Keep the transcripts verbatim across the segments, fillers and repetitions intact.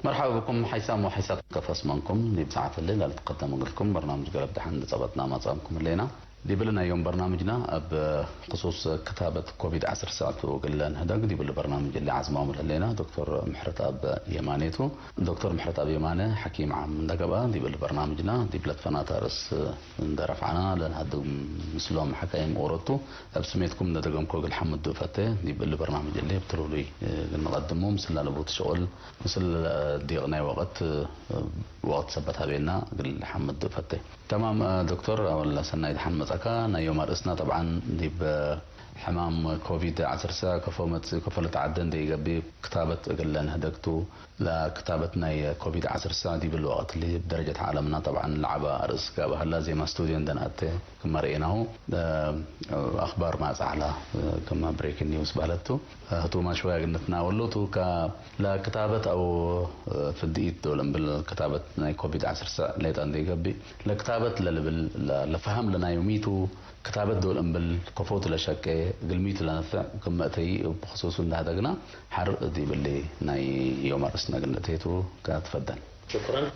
መርሐባ ብኩም ሓይሳም ወሓይሳት ከፈስመንኩም ዲብ ሰዓት እሊ ለልትቀደም እግልኩም በርናምጅ ገለብ ደሐን እንዴ ጸበጥና መጻእኩም ህሌና። ዲብሊ ናይ ዮም በርናምጅና እብ ክሱስ ክታበት ኮቪድ ዐስር ሰዕ ቱ እግል ለንህደግ ዲብሊ በርናምጅ እሊ ዓዝማሙ ለህሌና ዶክተር ምሕረተኣብ የማኔ ቱ። ዶክተር ምሕረተኣብ የማነ ሐኪም ዓም እንዴ ገብአ ዲብሊ በርናምጅና ዲብ ለትፈናተ አርእስ እንዴ ረፍዐና ለንሀድግ ምስሎም ሐካይም ኦሮት ቱ። እብ ስሜትኩም እንዴ ደገምኮ እግል ሐምዱ እፈቴ። ዲብ እሊ በርናምጅ እሊ እብ ትሉሉይ እግል ንቀድሙ ምስል ላለቡ ትሸቁል ምስል ዲቅ ናይ ወቅት፣ ወቅት ሰበት ሀቤና እግል ሐምድ እፈቴ። ተማም ዶክቶር፣ አወል ሰናይ ደሐን መጻእካ። ናይ ዮም አርእስና ጠብዓን ዲብ ሕማም ኮቪድ ዐስር ሰዕ ከፎ መጽእ ከፎ ለተዓደ እንዴ ኢገብእ ክታበት እግል ለንህደግ ቱ። ለክታበት ናይ ኮቪድ ዐስር ሰዕ ዲብ እሊ ወቅት እሊ እብ ደረጀት ዓለምና ጠብዓን ለዐበ አርእስ ጋብእ ሀላ። ዜማ ስቱድዮ እንዴ ነአቴ ክመ ረኤናሁ፣ አክባር ማጽእ ዐላ፣ ክመ ብሬኪንግ ኒውስ በህለት ቱ። ህቱመ ሾየ እግል ንትናወሎ ቱ። ከ-፣ ለክታበት አው ፍድኢት ዶል እምብል ክታበት ናይ ኮቪድ ዐስር ሰዕ ሌጠ እንዴ ኢገብእ፣ ለክታበት ለልብል ለ-፣ ለፈሀም ለናዩ ሚቱ ክታበት ዶል እምብል ከፎቱ ለሸቄ እግል ሚቱ ለነፍዕ ክመ እተይ እብ ክሱሱ እንዴ ሀደግና ሐር ዲብ እሊ ናይ ዮም አርእስነ እግል ንእቴ ቱ። ከትፈደል። ሽኩረን።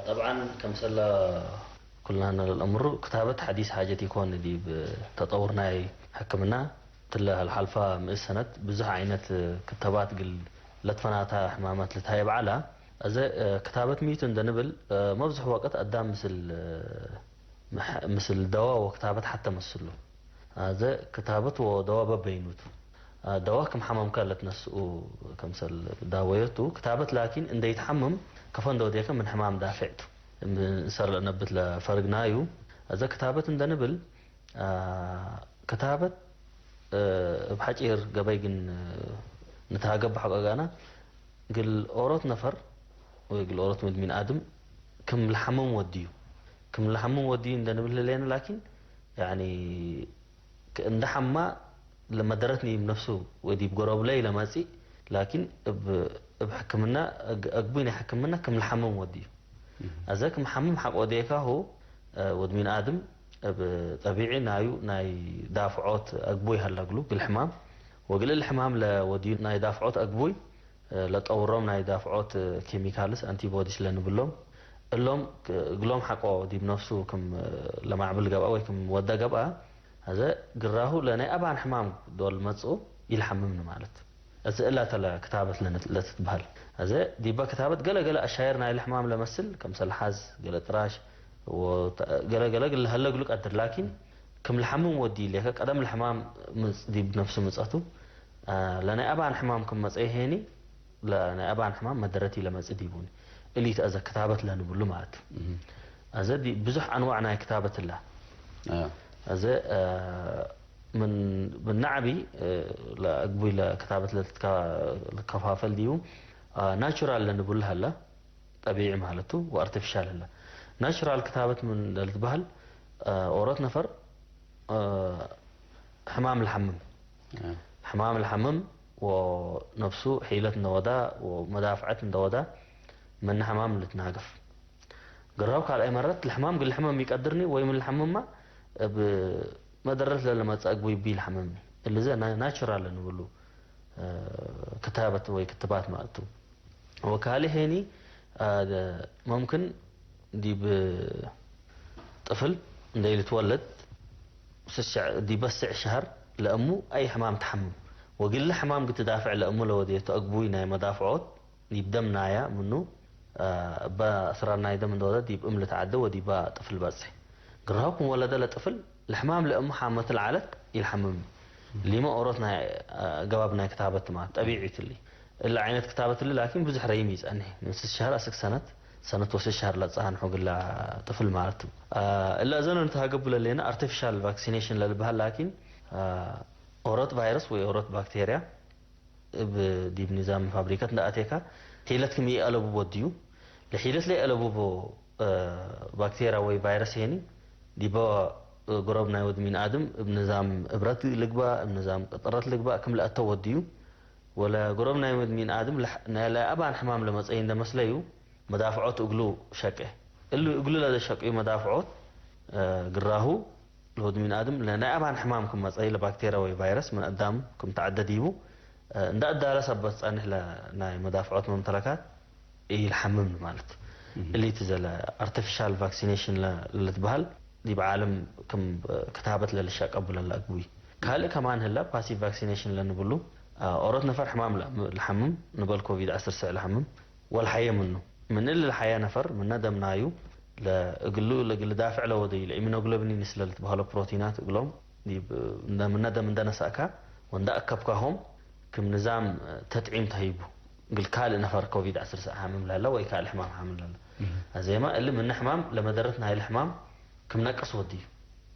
ጠብዓን ከምሰለ ኩልናነ ለልአምሩ ክታበት ሐዲስ ሓጀት ኢኮን ዲብ ተጠውር ናይ ሕክምና። እትለ ለሐልፋ ምእት ሰነት ብዙሕ ዓይነት ክተባት እግል ለትፈናተ ሕማማት ልትሀየብ ዐላ። አዜ ክታበት ሚቱ እንዴ ንብል መብዝሕ ወቅት አዳም ምስል ምስል ደዋ ወክታበት ሐቴ መስሉ። አዜ ክታበት ወደዋ በበይኑ ቱ። ደዋ ክም ሐመምከ ለትነስኡ ከምሰል ዳወዮ ቱ። ክታበት ላኪን እንዴ ኢትሐምም ከፎ እንዴ ወዴከ ምን ሕማም ዳፌዕ ቱ። እንሰር ለእነብት ለፈርግ ናዩ። አዜ ክታበት እንዴ ንብል ክታበት እብ ሐጪር ገበይ ግን ንትሃገብ ሐቆ ጋና እግል ኦሮት ነፈር ወይ እግል ኦሮት ምድሚን አድም ክም ለሐምም ወድዩ። ክም ለሐምም ወድዩ እንዴ ንብል ህሌነ ላኪን፣ ያኒ፣ እንዴ ሐማ ለመደረትኒ እብ ነፍሱ ወዲብ ገሮብለይ ለመጽእ፣ ላኪን እብ፣ እብ ሕክምና፣ እግ-፣ አግቡይ ናይ ሕክምና ክም ለሐምም ወድዩ። እህ። አዜ ክም ሐምም ሐቆ ዴካሁ፣ ወድ ሚን አድም እብ ጠቢዒ ናዩ ናይ ዳፍዖት አግቡይ ሀለ እግሉ፣ እግል ሕማም። ወእግል እል ሕማም ለወድዩ ናይ ዳፍዖት አግቡይ፣ ለጠውሮም ናይ ዳፍዖት ኬሚካልስ፣ አንቲቦዲስ ለንብሎም፣ እሎም እግሎም ሐቆ ዲብ ነፍሱ ክም ለማዕብል ገብአ ወይ ክም ወደ ገብአ፣ አዜ ግራሁ ለናይ አባን ሕማም ዶል መጽኡ ኢልሐምምኒ ማለት። እዚ እላ ተ ለክታበት ለነ-፣ ለትትበሀል። አዜ ዲበ ክታበት ገለ ገለ አሻይር ናይለ ሕማም ለመስል፣ ከምሰል ሐዝ፣ ገለ ጥራሽ፣ ወተ-፣ ገለ ገለ እግል ለሀለ እግሉ ቀድር፣ ላኪን ክም ለሐምም ወዲ ሌከ፣ ቀደም ለሕማም ምጽ-፣ ዲብ ነፍሱ ምጸቱ፣ አ፣ ለናይ አባን ሕማም ክም መጽአ ሄኒ፣ ለናይ አባን ሕማም መደረት ኢለመጽእ ዲቡኒ። እሊት አዜ ክታበት ለንብሉ ማለት ቱ። እህ። አዜ ዲ-፣ ብዙሕ አንዋዕ ናይ ክታበት እላ። አ። አዜ፣ አ፣ ምን፣ ምን ነዐቢ፣ እ፣ ለአግቡይ ለክታበት ለትትከ-፣ ልከፋፈል ዲቡ፣ አ፣ ናቹራል ለንብሉ ሀለ፣ ጠቢዒ ማለት ቱ፣ ወአርቲፊሻል ሀለ። ናቹራል ክታበት ምን ለልትበህል፣ አ፣ ኦሮት ነፈር፣ አ፣ ሕማም ለሐምም። አ። ሕማም ለሐምም ወነፍሱ ሒለት እንደ ወዳ ወመዳፍዐት እንደ ወዳ፣ ምነ ሕማም ልትናገፍ። ግራሁ ካልኣይ መረት ለሕማም እግል ልሕመም ኢቀድርኒ ወይ ምን ለሐምማ እብ መደረት ለለመጽእ አግቡይ ቢል ሐምምኒ። እሊ ዘ ና-፣ ናቹራል እንብሉ፣ እ፣ ክታበት ወይ ክትባት ማለት ቱ። ወካሊ ሄኒ፣ አ፣ መምክን ዲብ ጥፍል እንደ ኢልትወለድ ስስዕ፣ ዲበ ስዕ ሸህር ለእሙ አይ ሕማም ተሐምም ወግለ ሕማም ግትዳፍዕ ለእሙ ለወዴቱ አግቡይ ናይ መዳፍዖት ዲብ ደም ናያ ምኑ፣ አ፣ እበ አስራር ናይ ደም እንደ ወደ ዲብ እም ልትዓደ ወዲባ ጥፍል በጽሕ። ግራሁ ክም ወለደ ለጥፍል ለሕማም ለእሙ ሓመት ለዐለት ኢልሐምም። ሊመ ኦሮት ናይ፣ አ፣ ገባብ ናይ ክታበት ማ ጠቢዒት እሊ። እለ ዓይነት ክታበት እሊ ላኪን ብዙሕ ረይም ኢጸንሕ። ምን ስስ ሸህር አስክ ሰነት፣ ሰነት ወስስ ሸህር ለጸንሑ ግላ ጥፍል ማለት ቱ። አ፣ እለ እዘኑ ንትሃገቡ ለሌነ አርቲፊሻል ቫክሲኔሽን ለልበሃል ላኪን፣ አ፣ ኦሮት ቫይረስ ወይ ኦሮት ባክቴርያ እብ ዲብ ንዛም ፋብሪከት እንደ አቴካ፣ ሒለት ክም ኢአለቡቦ ወድዩ። ለሒለት ለኢአለቡቦ፣ እ፣ ባክቴርያ ወይ ቫይረስ ሄኒ፣ ዲበ፣ እ፣ ገሮብ ናይ ወድ ሚን አድም እብ ንዛም እብረት ልግባእ፣ እብ ንዛም ቅጥረት ልግባእ ክም ለአተው ወድዩ። ወለጎረብ ናይ ወድ ሚን አድም ለሕ-፣ ናይ ለአባን ሕማም ለመጽአይ እንደ መስለዩ መዳፍዖት እግሉ ሸቄ። እሉ እግሉ ለዘሸቅዩ መዳፍዖት፣ እ፣ ግራሁ ለወድ ሚን አድም ለናይ አባን ሕማም ክም መጽአይ ለባክቴርያ ወይ ቫይረስ ምን አዳም ክም ተዐደ ዲቡ፣ እ፣ እንደ አዳለ ሰበት ጸንሕ ለናይ መዳፍዖት መምተለካት ኢልሐምም ማለት። እህ። እሊት ዘለ አርቲፊሻል ቫክሲኔሽን ለ-፣ ለልትበሀል ዲብ ዓለም ክም ክታበት ለልሸቀቡ ለለአግቡይ። ካልእ ከማን ህለ ፓሲቭ ቫክሲኔሽን ለንብሉ፣ አ፣ ኦሮት ነፈር ሕማም ለሐምም፣ ንበል ኮቪድ ዐስር ስዕ ለሐምም ወልሐየ ምኑ። ምን እሊ ለሐየ ነፈር ምነ ደም ናዩ ለእግሉ ለእግል ዳፍዕ ለወደዩ ለኢሚኖግሎቢኒንስ ለልትበሀሎ ፕሮቲናት እግሎም ዲብ እንደ ምነ ደም እንደ ነሳእካ ወእንደ አከብካሆም ክም ንዛም ተጥዒም ተህይቡ። እግል ካልእ ነፈር ኮቪድ ዐስር ስዕ ሓምም ለህለ ወይ ካልእ ሕማም ሓምም ለህለ። እህ። አዜማ እሊ ምነ ሕማም ለመደረት ናይለ ሕማም ክም ነቅስ ወድዩ።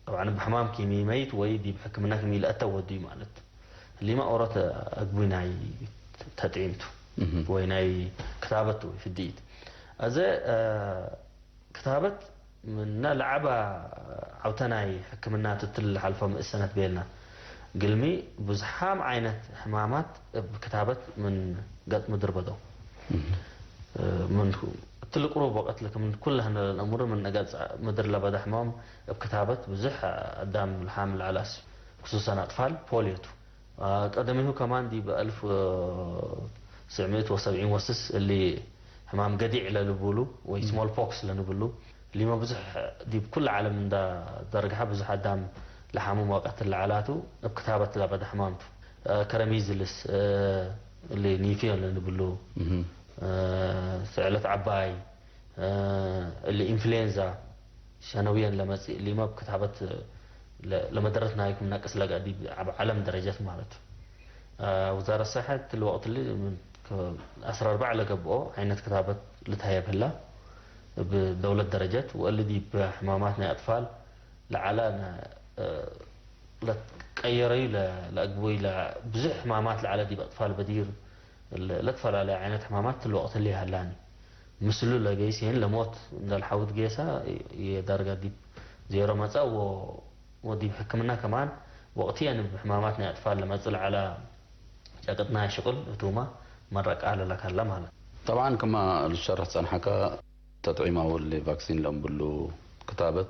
ጠብዓን እብ ሕማም ኪሚ መይት ወይ ዲብ ሕክምና ኪሚ ለአተው ወድዩ ማለት። እሊመ ኦሮት አግቡይ ናይ ተጥዒምቱ እህ። ወይ ናይ ክታበቱ ፍድኢት። አዘ፣ አ፣ ክታበት ምነ ለዐበ ዐውተ ናይ ሕክምና ትትል ለሐልፎ ምእት ሰነት ቤልና። ግልሚ ብዙሓም ዓይነት ሕማማት እብ ክታበት ምን ገጽ ምድር በደው። እህ። ምን እትሊ ቅሩብ ወቀት ለክም ኩለህነ ለነአምሩ ምን ገጽ ምድር ለበደ ሕማም እብ ክታበት ብዙሕ አዳም ለሓምል ዐለ። ክሱሰን አጥፋል ፖልዮ ቱ። አ፣ ቀደሚሁ ከማን ዲብ አልፍ ወትስዕ ምእት ወሰብዒን ወስስ እሊ ሕማም ገዲዕ ለልቡሉ ወይ እም። ስሞል ፖክስ ለንብሉ፣ ሊመ ብዙሕ ዲብ ኩለ ዓለም እንዳ ደርግሐ ብዙሕ አዳም ለሓምም ወቀት ለዐላቱ እብ ክታበት ለበደ ሕማም ቱ። አ፣ ከረ ሚዝልስ፣ አ፣ እሊ ኒፊዮን ለንብሉ፣ እም። አ፣ ስዕለት ዐባይ፣ አ፣ እሊ ኢንፍሉዌንዛ፣ ሸነውየን ለመጽእ፣ እሊመ እብ ክታበት ለ-፣ ለመደረት ናይኩም ነቅስ ለገአ ዲብ ዐብ ዐለም ደረጀት ማለት። አ፣ ውዛረት ሰሐት እሊ ወቅት እሊ ምን ከ-፣ ዐስር አርበዕ ለገብኦ ዐይነት ክታበት ልትሀየብ ህላ እብ ደውለት ደረጀት፣ ወእሊ ዲብ ሕማማት ናይ አጥፋል ለዐለ ነ-፣ አ፣ ለትቀየረዩ ለ-፣ ለአግቡይ ለ-፣ ብዙሕ ሕማማት ለዐለ ዲብ አጥፋል በዲር ለ-፣ ለትፈላለየ ዐይነት ሕማማት እሊ ወቅት እሊ ሀላኒ። ምስሉ ለገይስ ይህን ለሞት እንደ ለሐውት ጌሰ፣ የዳርጋ ዲብ ዜሮ መጸ ወ-፣ ወዲብ ሕክምና ከማን ወቅትየን እብ ሕማማት ናይ አጥፋል ለመጽእ ለዐለ ጨቅጥ ናይ ሽቅል ህቱመ መረ ቃለ ለከለ ማለት። ጠብዓን ክመ ልትሸርሕ ጸንሐከ፣ ተጥዒም አው እሊ ቫክሲን ለእምብሉ ክታበት፣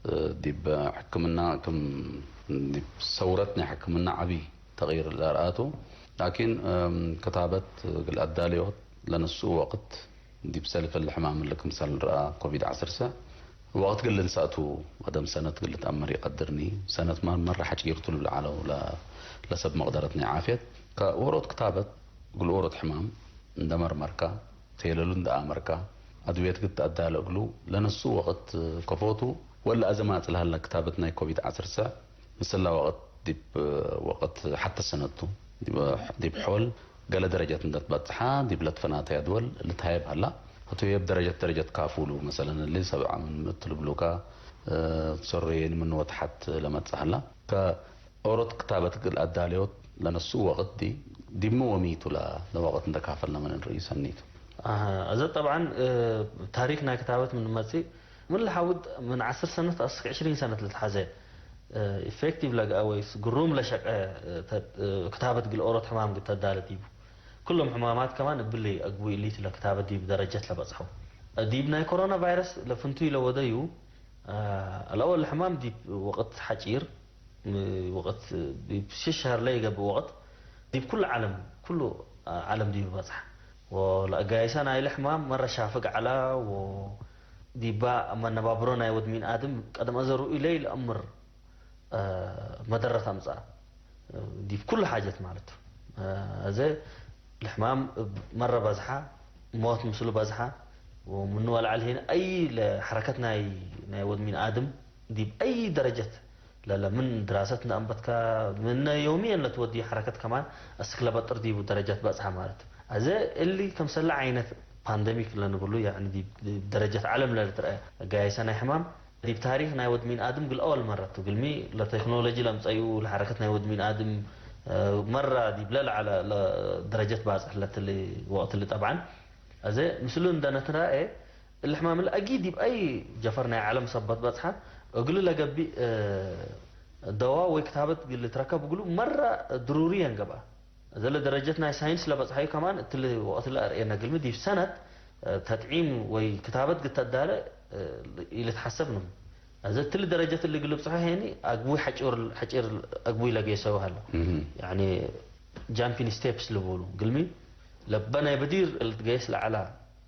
እ፣ ዲብ ሕክምና ክም ዲብ ሰውረት ናይ ሕክምና ዐቢ ተቅይር ለርአቱ። ላኪን፣ እም፣ ክታበት እግል አዳልዮት ለነስኡ ወቅት ዲብ ሰልፍ እሊ ሕማም እሊ ክምሰል ንርአ ኮቪድ ዐስር ሰዕ ወቅት እግል ልንሰእቱ አደም ሰነት እግል ልትአመር ኢቀድርኒ። ሰነት መ-፣ መረ ሐጪርቱ ልብል ዐለው ለ-፣ ለሰብ መቅደረት ናይ ዓፍየት። ከውሮት ክታበት እግል ውሮት ሕማም እንደ መርመርካ፣ ቴለሉ እንደ አመርካ፣ አድውየት እግል ተአዳለ እግሉ ለነስኡ ወቅት ከፎቱ ወለ አዘ ማጽእ ለሀለ ክታበት ናይ ኮቪድ ዐስር ሰዕ ምስላ ወቅት ዲብ ወቅት ሐተ ሰነቱ ዲብ፣ ዲብ ሖል ገሌ ደረጀት እንደ ትበጽሐ ዲብ ለትፈናተየ ድወል ልትሀየብ ሀላ። ህቱ ህዬ እብ ደረጀት ደረጀት ካፉሉ፣ መሰለን እሊ ሰብዓ ምን ምእት ልብሉከ፣ እ፣ ሶሬን ምን ወተሐት ለመጽእ ሀላ። ከኦሮት ክታበት እግል አዳልዮት ለነስኡ ወቅት ዲ፣ ዲብሚ ወሚቱ ለ-፣ ለወቅት እንደ ካፈልነ ምን እንርእዩ ሰኒ ቱ። አሀ፣ አዘ ጠብዓን፣ እ፣ ታሪክ ናይ ክታበት ምን መጽእ፣ ምን ለሐውድ ምን ዐስር ሰነት አስክ ዕሽሪን ሰነት ለትሐዜ፣ እ፣ ኢፌክቲቭ ለገአ ወይስ ግሩም ለሸቀ፣ እ፣ ተ-፣ እ፣ ክታበት እግል ኦሮት ሕማም እግል ተዳለ ዲቡ። ኩሎም ሕማማት ከማን እብሊ አግቡይ እሊቱ ለክታበት ዲብ ደረጀት ለበጽሐው። ዲብ ናይ ኮሮና ቫይረስ ለፍንቱይ ለወደዩ፣ አ፣ አልአወል ሕማም ዲብ ወቅት ሐጪር፣ ም-፣ ወቅት ዲብ ሽሽ ሸህር ለኢገብእ ወቅት፣ ዲብ ኩሉ ዓለም፣ ኩሉ ዓለም ዲብ በጽሐ። ወለአጋይሰ ናይለ ሕማም መረ ሻፍግ ዐላ፣ ወዲባ መነባብሮ ናይ ወድ ሚን አድም ቀደም አዘ ርኡይ ለኢለአምር፣ አ፣ መደረት አምጽአ። ዲብ ኩሉ ሓጀት ማለት ቱ። አዜ ለሕማም እብ መረ በዝሐ፣ ሞት ምስሉ በዝሐ፣ ወምኑ ወለዐል ሄነ አይ ለሐረከት ናይ፣ ናይ ወድ ሚን አድም ዲብ አይ ደረጀት ለለ ምን ድራሰት እንደ አንበትካ፣ ምነ ዮምየን ለትወድዩ ሐረከት ከማን አስክ ለበጥር ዲቡ ደረጀት በጽሐ ማለት ቱ። አዜ እሊ ከምሰለ ዓይነት ፓንደሚክ ለንብሉ፣ ያኒ ዲብ፣ ዲብ ደረጀት ዐለም ለልትረአ ጋይሰ ናይ ሕማም፣ ዲብ ታሪክ ናይ ወድ ሚን አድም እግል አወል መረት ቱ። እግልሚ ለቴክኖሎጂ ለምጸዩ፣ ለሐረከት ናይ ወድ ሚን አድም፣ እ፣ መራ ዲብ ለለዐለ ለ-፣ ደረጀት ባጽሕ ለትሊ ወቅት እሊ ጠብዓን። አዜ ምስሉ እንደ ነትራኤ፣ እሊ ሕማም እሊ አጊድ ዲብ አይ ጀፈር ናይ ዐለም ሰበት በጽሐ፣ እግሉ ለገቢእ፣ እ፣ ደዋ ወይ ክታበት እግል ልትረከብ እግሉ መራ ድሩሪ የንገብአ። እዘ ለደረጀት ናይ ሳይንስ ለበጽሐዩ ከማን እትሊ ወቅት ለአርኤነ ግልሚ ዲብ ሰነት፣ እ፣ ተጥዒም ወይ ክታበት ግተዳለ፣ እ፣ ኢልትሐሰብ ነው። እዘ እትሊ ደረጀት እሊ እግል ብጽሖ ሄኒ አግቡይ ሐጪር፣ ሐጪር አግቡይ ለጌሰው ሀለ። እህ። ያኒ ጃምፒንግ ስቴፕስ ልቡሉ። ግልሚ ለበ ናይ በዲር ልትገይስ ለዐላ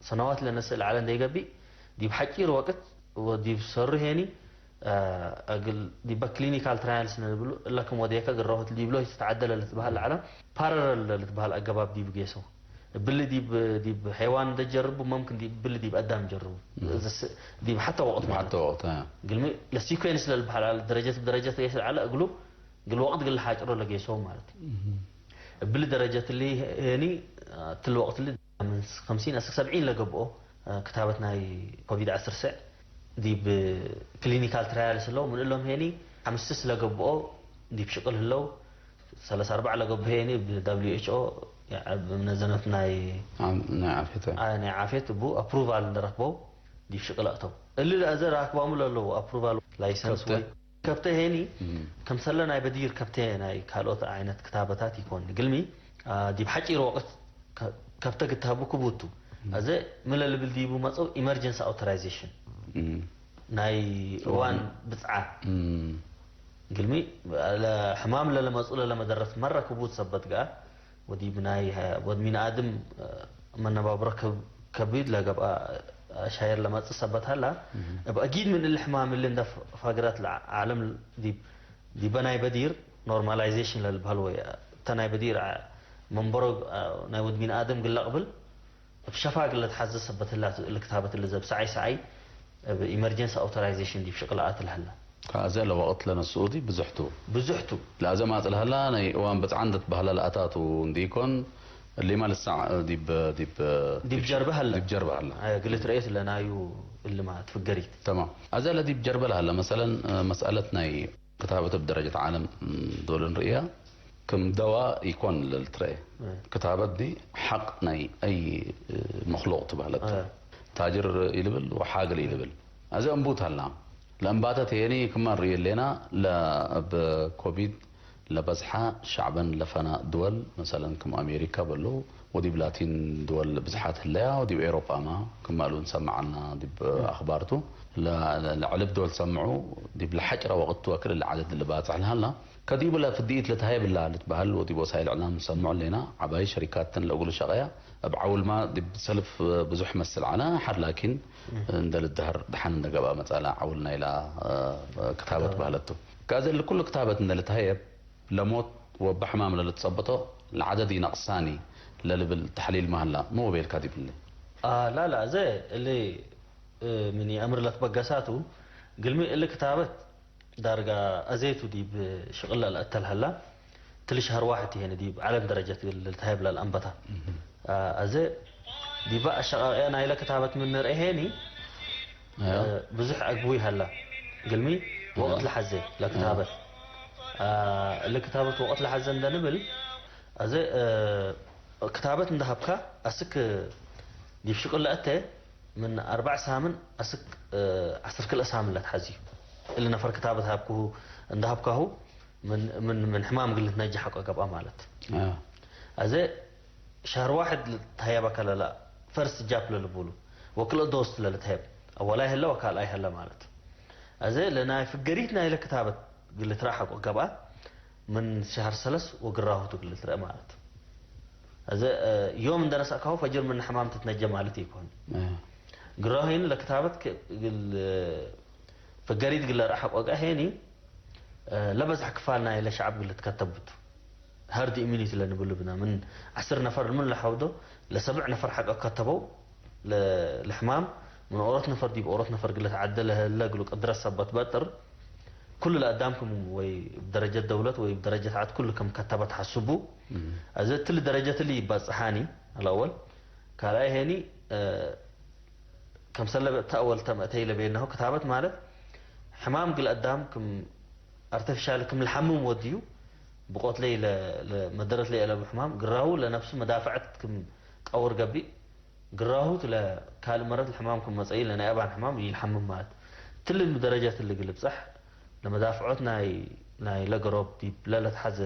ሰነዋት ለነስእ ለዐለ እንዴ ገብእ፣ ዲብ ሐጪር ወቅት ወዲብ ሰሩ ሄኒ፣ አ፣ እግል ዲበ ክሊኒካል ትራያልስ ነብሉ፣ እለ ክም ወዴከ እግል ረሆት ዲብሎ ትትዓደለ ልትበሀል ለዐለ፣ ፓራለል ለልትበሀል አገባብ ዲብ ጌሰው። እብሊ ዲብ፣ ዲብ ሐይዋን እንደ ጀርቡ፣ መምክን ዲብ፣ እብሊ ዲብ አዳም ጀርቡ። እም። እዘ ስ-፣ ዲብ ሐተ ወቅት ዲብ ማለት ሐተ ወቅት፣ አ። ግልሚ ለሲኩዌንስ ለልበሀል፣ ደረጀት ብደረጀት ጌሰ ለዐለ እግሉ፣ እግል ወቅት እግል ለሓጭሮ ለጌሰው ማለት። እም። እብሊ ደረጀት እሊ ሄኒ፣ አ፣ እትሊ ወቅት እሊ ምን ኸምሲን አስክ ሰብዒን ለገብኦ፣ እ፣ ክታበት ናይ ኮቪድ ዐስር ስዕ ዲብ ክሊኒካል ትራያልስ ህለው። ምን እሎም ሄኒ፣ ሐምስስ ለገብኦ ዲብ ሽቅል ህለው፣ ሰለስ አርበዕ ለገብኦ ሄኒ እብ ደብሊው ኤች ኦ፣ ያ፣ እብ መነዘመት ናይ ዓም-፣ ናይ ዓፍየት። አ፣ ናይ ዓፍየት እቡ አፕሩቫል እንደ ረክበው ዲብ ሽቅል አተው። እሊ ለአዘ ራክባሙ ለለው አፕሩቫል ላይሰንስ ከብተ። ወይ ከብተ ሄኒ፣ እም። ከምሰለ ናይ በዲር ከብተ ናይ ካልኦት ዓይነት ክታበታት ኢኮን። ግልሚ፣ አ፣ ዲብ ሐጪር ወቅት ከ-፣ ከብተ ግታቡ ክቡቱ። እም። አዘ ምን ለልብል ዲቡ መጸው ኢመርጀንሲ አውቶራይዜሽን። እም። ናይ እዋን እዋን። ብጽዓ። እም። ግልሚ፣ ለሕማም ለለመጹ ለለመደረት መረ ክቡት ሰበት ገአ። ወዲብ ናይ ወድ ሚን አድም መነባብሮ ከብ-፣ ከቢድ ለገብአ አሻይር ለመጽእ ሰበት ሀላ። እህ። እብ አጊድ ምን እሊ ሕማም እሊ እንደ ፍ-፣ ፋግራት ለዓለም ዲብ፣ ዲበ ናይ በዲር ኖርማላይዜሽን ለልበሀል ወይ እተ ናይ በዲር አ-፣ መንበሮ አ-፣ ናይ ወድ ሚን አድም ግለ ቅብል እብ ሸፋግ ለትሐዘ ሰበት ህላ ቱ እሊ ክታበት እሊ ዘብ ሰዓይ ሰዓይ እብ ኢመርጀንሲ አውቶራይዜሽን ዲብ ሽቅል አትል ሀላ። ከአዘ ለወቅት ለነስኡ ዲ ብዙሕ ቱ። ብዙሕ ቱ። ለአዘ ማጽእ ለሀላ ናይ እዋን ብጽዓ እንዴ ትበህለ ለአታቱ እንዲኮን፣ እሊመ ልሳዕ ዲብ፣ ዲብ፣ ዲብ ጀርበ ሀለ። ዲብ ጀርበ ሀለ። አየ፣ እግል ትርኤት ለናዩ እልማ ትፍገሪት። ተማም። አዘ ለዲብ ጀርበ ለሀለ፣ መሰለን፣ መስአለት ናይ ክታበት እብ ደረጀት ዓለም ዶል እንርእያ፣ ክም ደዋ ኢኮን ለልትረኤ። አየ። ክታበት ዲ ሐቅ ናይ አይ መክሉቅ ትበህለት። አየ። ታጅር ኢልብል ወሓግል ኢልብል። አዘ እንቡት ሀላ። ለእንባተ ተየኒ ክመ እንርእዩ ህሌና፣ ለእብ ኮቪድ ለበዝሐ ሸዕበን ለፈና ድወል፣ መሰለን ክም አሜሪካ በሉ፣ ወዲብ ላቲን ድወል ብዝሓት ህለያ፣ ወዲብ ኤውሮጳመ ክመ እሉ እንሰምዕ ዐልነ ዲብ አኽባርቱ። ለ-፣ ለ-፣ ለዐልብ ድወል ሰምዑ፣ ዲብ ለሐጭረ ወቅት ቱ አክል እሊ ዐደድ ልባጽሕ ለሀላ። ከዲቡ ለፍድኢት ልትሀየብ እላ ልትበህል ወዲብ ወሳይል እዕላም እንሰምዑ ህሌና፣ ዐባይ ሸሪካትን ለእግሉ ሸቀያ፣ እብ ዐውልማ ዲብ ሰልፍ ብዙሕ መስል ዐለ፣ ሐር ላኪን እም። እንደ ልደሀር ደሐን እንደ ገብአ መጽአለ ዐውል ናይላ፣ እ፣ ክታበት ክታበት። በህለት ቱ። ከአዘ እሊ ኩሉ ክታበት እንደ ልትሀየብ፣ ለሞት ወበሕማም ለልትጸበጦ ለዐደድ ኢነቅሳኒ ለልብል ተሕሊል መሀላ፣ ሚ ወቤልካ ዲብ እሊ? አ፣ ላ፣ ላ፣ አዘ እሊ፣ እ፣ ምን ይአምር ለትበገሳቱ፣ ግልሚ እሊ ክታበት ዳርጋ አዜቱ ዲብ ሽቅል ለልአተል ሀላ፣ ትሊ ሸህር ዋሕድ ቲ ሄነ ዲብ ዐለም ደረጀት እግል ልትሀየብ ለልአንበታ። እህ። አ፣ አዜ ዲበ አሸቃቅያ ናይለ ክታበት ምን ንርኤ ሄኒ፣ አያ። አ፣ ብዙሕ አግቡይ ሀላ። ግልሚ ወቅት አያ። ለሐዜ ለክታበት። አያ። አ፣ ለክታበት ወቅት ለሐዜ እንደ ንብል፣ አዜ፣ አ፣ ክታበት እንደ ሀብካ አስክ ዲብ ሽቅል ለአተ፣ ምን አርበዕ ሳምን አስክ፣ እ፣ ዐስር ክልኤ ሳምን ለትሐዝዩ። እሊ ነፈር ክታበት ሀብኩሁ፣ እንደ ሀብካሁ፣ ምን፣ ምን፣ ምን ሕማም እግል ልትነጀሕ ሐቆ ገብአ ማለት። አዎ። አዜ ሸህር ዋሕድ ልትሀየበ ከለላ፣ ፈርስት ጃፕ ለልቡሉ፣ ወክልኤ ዶስ ለልትሀየብ፣ አወላይ ህለ ወካልኣይ ህለ ማለት። አዜ ለናይ ፍገሪት ናይለ ክታበት እግል ልትረአ ሐቆ ገብአ፣ ምን ሸህር ሰለስ ወግራሁቱ እግል ልትረአ ማለት። አዜ፣ እ፣ ዮም እንደ ነሳእካሁ ፈጅር ምን ሕማም ትትነጀ ማለት ኢኮን። አዎ። ግራሁ ሄኒ ለክታበት ከ-፣ እግል፣ እ፣ ፍገሪት እግል ለርአ ሐቆ ገብአ ሄኒ፣ እ፣ ለበዝሐ ክፋል ናይለ ሸዐብ እግል ልትከተብ ቱ። ሀርድ ኢሚኒቲ ለንብሉ ብነ፣ ምን ዐስር ነፈር ምን ለሐውዶ፣ ለሰብዕ ነፈር ሐቆ ከተበው፣ ለ-፣ ለሕማም ምን ኦሮት ነፈር ዲብ ኦሮት ነፈር እግል ልትዓደ ለህለ እግሉ ቅድረት ሰበት በጥር፣ ኩሉ ለአዳም ክም ወይ እብ ደረጀት ደውለት ወይ እብ ደረጀት ዐድ ኩሉ ክም ከተበት ሐስቡ። እም። አዜ እትሊ ደረጀት እሊ ይባጽሓኒ፣ አልአወል። ካልኣይ ሄኒ፣ እ፣ ከምሰለ እተ አወል ተም እተይ ለቤልናሁ ክታበት ማለት፣ ሕማም እግል አዳም ክም አርቲፊሻል ክም ለሐምም ወድዩ፣ ብቆት ለይ ለ-፣ ለመደረት ለይ አለቡ ሕማም፣ ግራሁ ለነፍሱ መዳፈዐት ክም ቀውር ገብእ፣ ግራሁት ለካልእ መረት ለሕማም ክም መጸኢ ለናይ አባን ሕማም ኢልሐምም ማለት። ትልል ደረጀት እሊ እግል ልብጸሕ፣ ለመዳፍዖት ናይ፣ ናይ ለገሮብ ዲብ ለለትሐዘ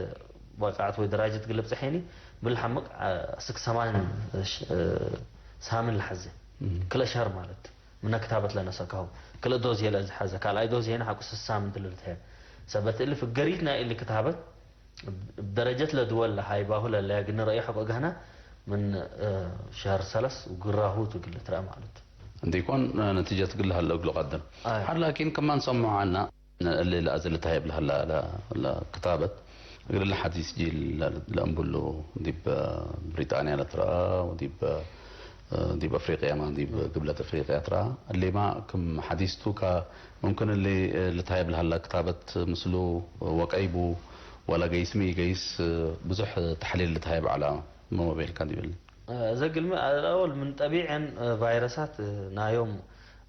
ዋቅዐት ወይ ደራጀት እግል ልብጸሕ ሄኒ፣ ብል ሐምቅ፣ አ፣ አስክ ሰማን ሽ-፣ እ፣ ሳምን ለሐዜ። እም። ክለ ሸህር ማለት ምነ ክታበት ለነሰከሁ። ክለ ዶዝ የለ እዚ ሐዘ። ካልኣይ ዶዝ የነ ሐቁ ስስ ሳምን ትልልትሀ። ሰበት እሊ ፍገሪት ናይ እሊ ክታበት እብ ደረጀት ለድወል ለሃይባሁ ለለያ ግን ረአዩ ሐቆ ገህና ምን፣ እ፣ ሸህር ሰለስ ወግራሁ ቱ እግል ልትረአ ማለት። እንዲኮን ነቲጀት እግል ለሀለው እግል ቀድር። አይ። ሐር ላኪን ከማን ሰምዖ ዐና እሊ ለአዜ ልትሀየብ ለሀላ ለ-፣ ለክታበት እግል ለሐዲስ ጂል ለ-፣ ለእምብሉ ዲብ ብሪጣንያ ለትረአ ወዲብ፣ እ፣ ዲብ አፍሪቅያመ ዲብ ግብለት አፍሪቅያ ትረአ። እሊማ ክም ሐዲስ ቱ ከ-፣ ሙምክን እሊ ልትሀየብ ለሀላ ክታበት ምስሉ ወቀይ ቡ ወለ ገይስ ሚ ገይስ ብዙሕ ተሕሊል ልትሀየብ ዐለ። ሚ ወቤልካ ዲብል? እዘ ግልሚ አልአወል ምን ጠቢዐን ቫይረሳት ናዮም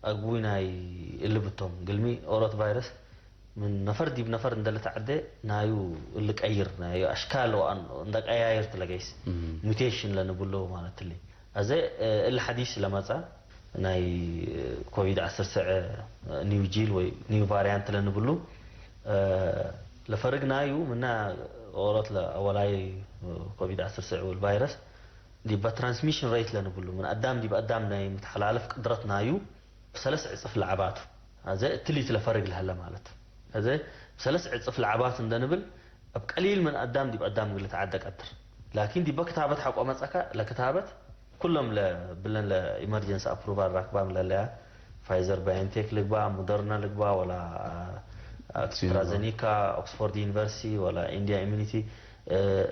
አግቡይ ናይ እሊ ብቶም። ግልሚ ኦሮት ቫይረስ ምን ነፈር ዲብ ነፈር እንደ ልትዐዴ ናዩ እሊ ቀይር፣ ናዩ አሽካል ወአን-፣ እንደ ቀያይር ትለገይስ እም። ሙቴሽን ለንብሎ ማለት እሊ። አዜ እሊ ሐዲስ ለመጽአ ናይ ኮቪድ ዐሰርተ ኒው ጂል ወይ ኒው ቫሪያንት ለንብሉ ለፈርግ ናዩ ምነ ኦሮት ለአወላይ ኮቪድ ዐሰርተ ወል ቫይረስ ዲበ ትራንስሚሽን ሬት ለንብሉ፣ ምን አዳም ዲብ አዳም ናይ ምትሐላለፍ ቅድረት ናዩ ብሰለስ ዕጽፍ ለዐባቱ። አዜ እትሊት ለፈርግ ለሀለ ማለት። አዜ ብሰለስ ዕጽፍ ለዐባቱ እንደ ንብል፣ እብ ቀሊል ምን አዳም ዲብ አዳም እግል ልትዓደ ቀድር። ላኪን ዲበ ክታበት ሐቆ መጸካ፣ ለክታበት ኩሎም ለብለን ለኢመርጀንሲ አፕሩቫል ራክባም ለለያ፣ ፋይዘር ባዮንቴክ ልግባ፣ ሞደርና ልግባ፣ ወላ አስትራዘኒካ፣ ኦክስፎርድ ዩኒቨርሲቲ፣ ወላ ኢንዲያ ኢሚኒቲ፣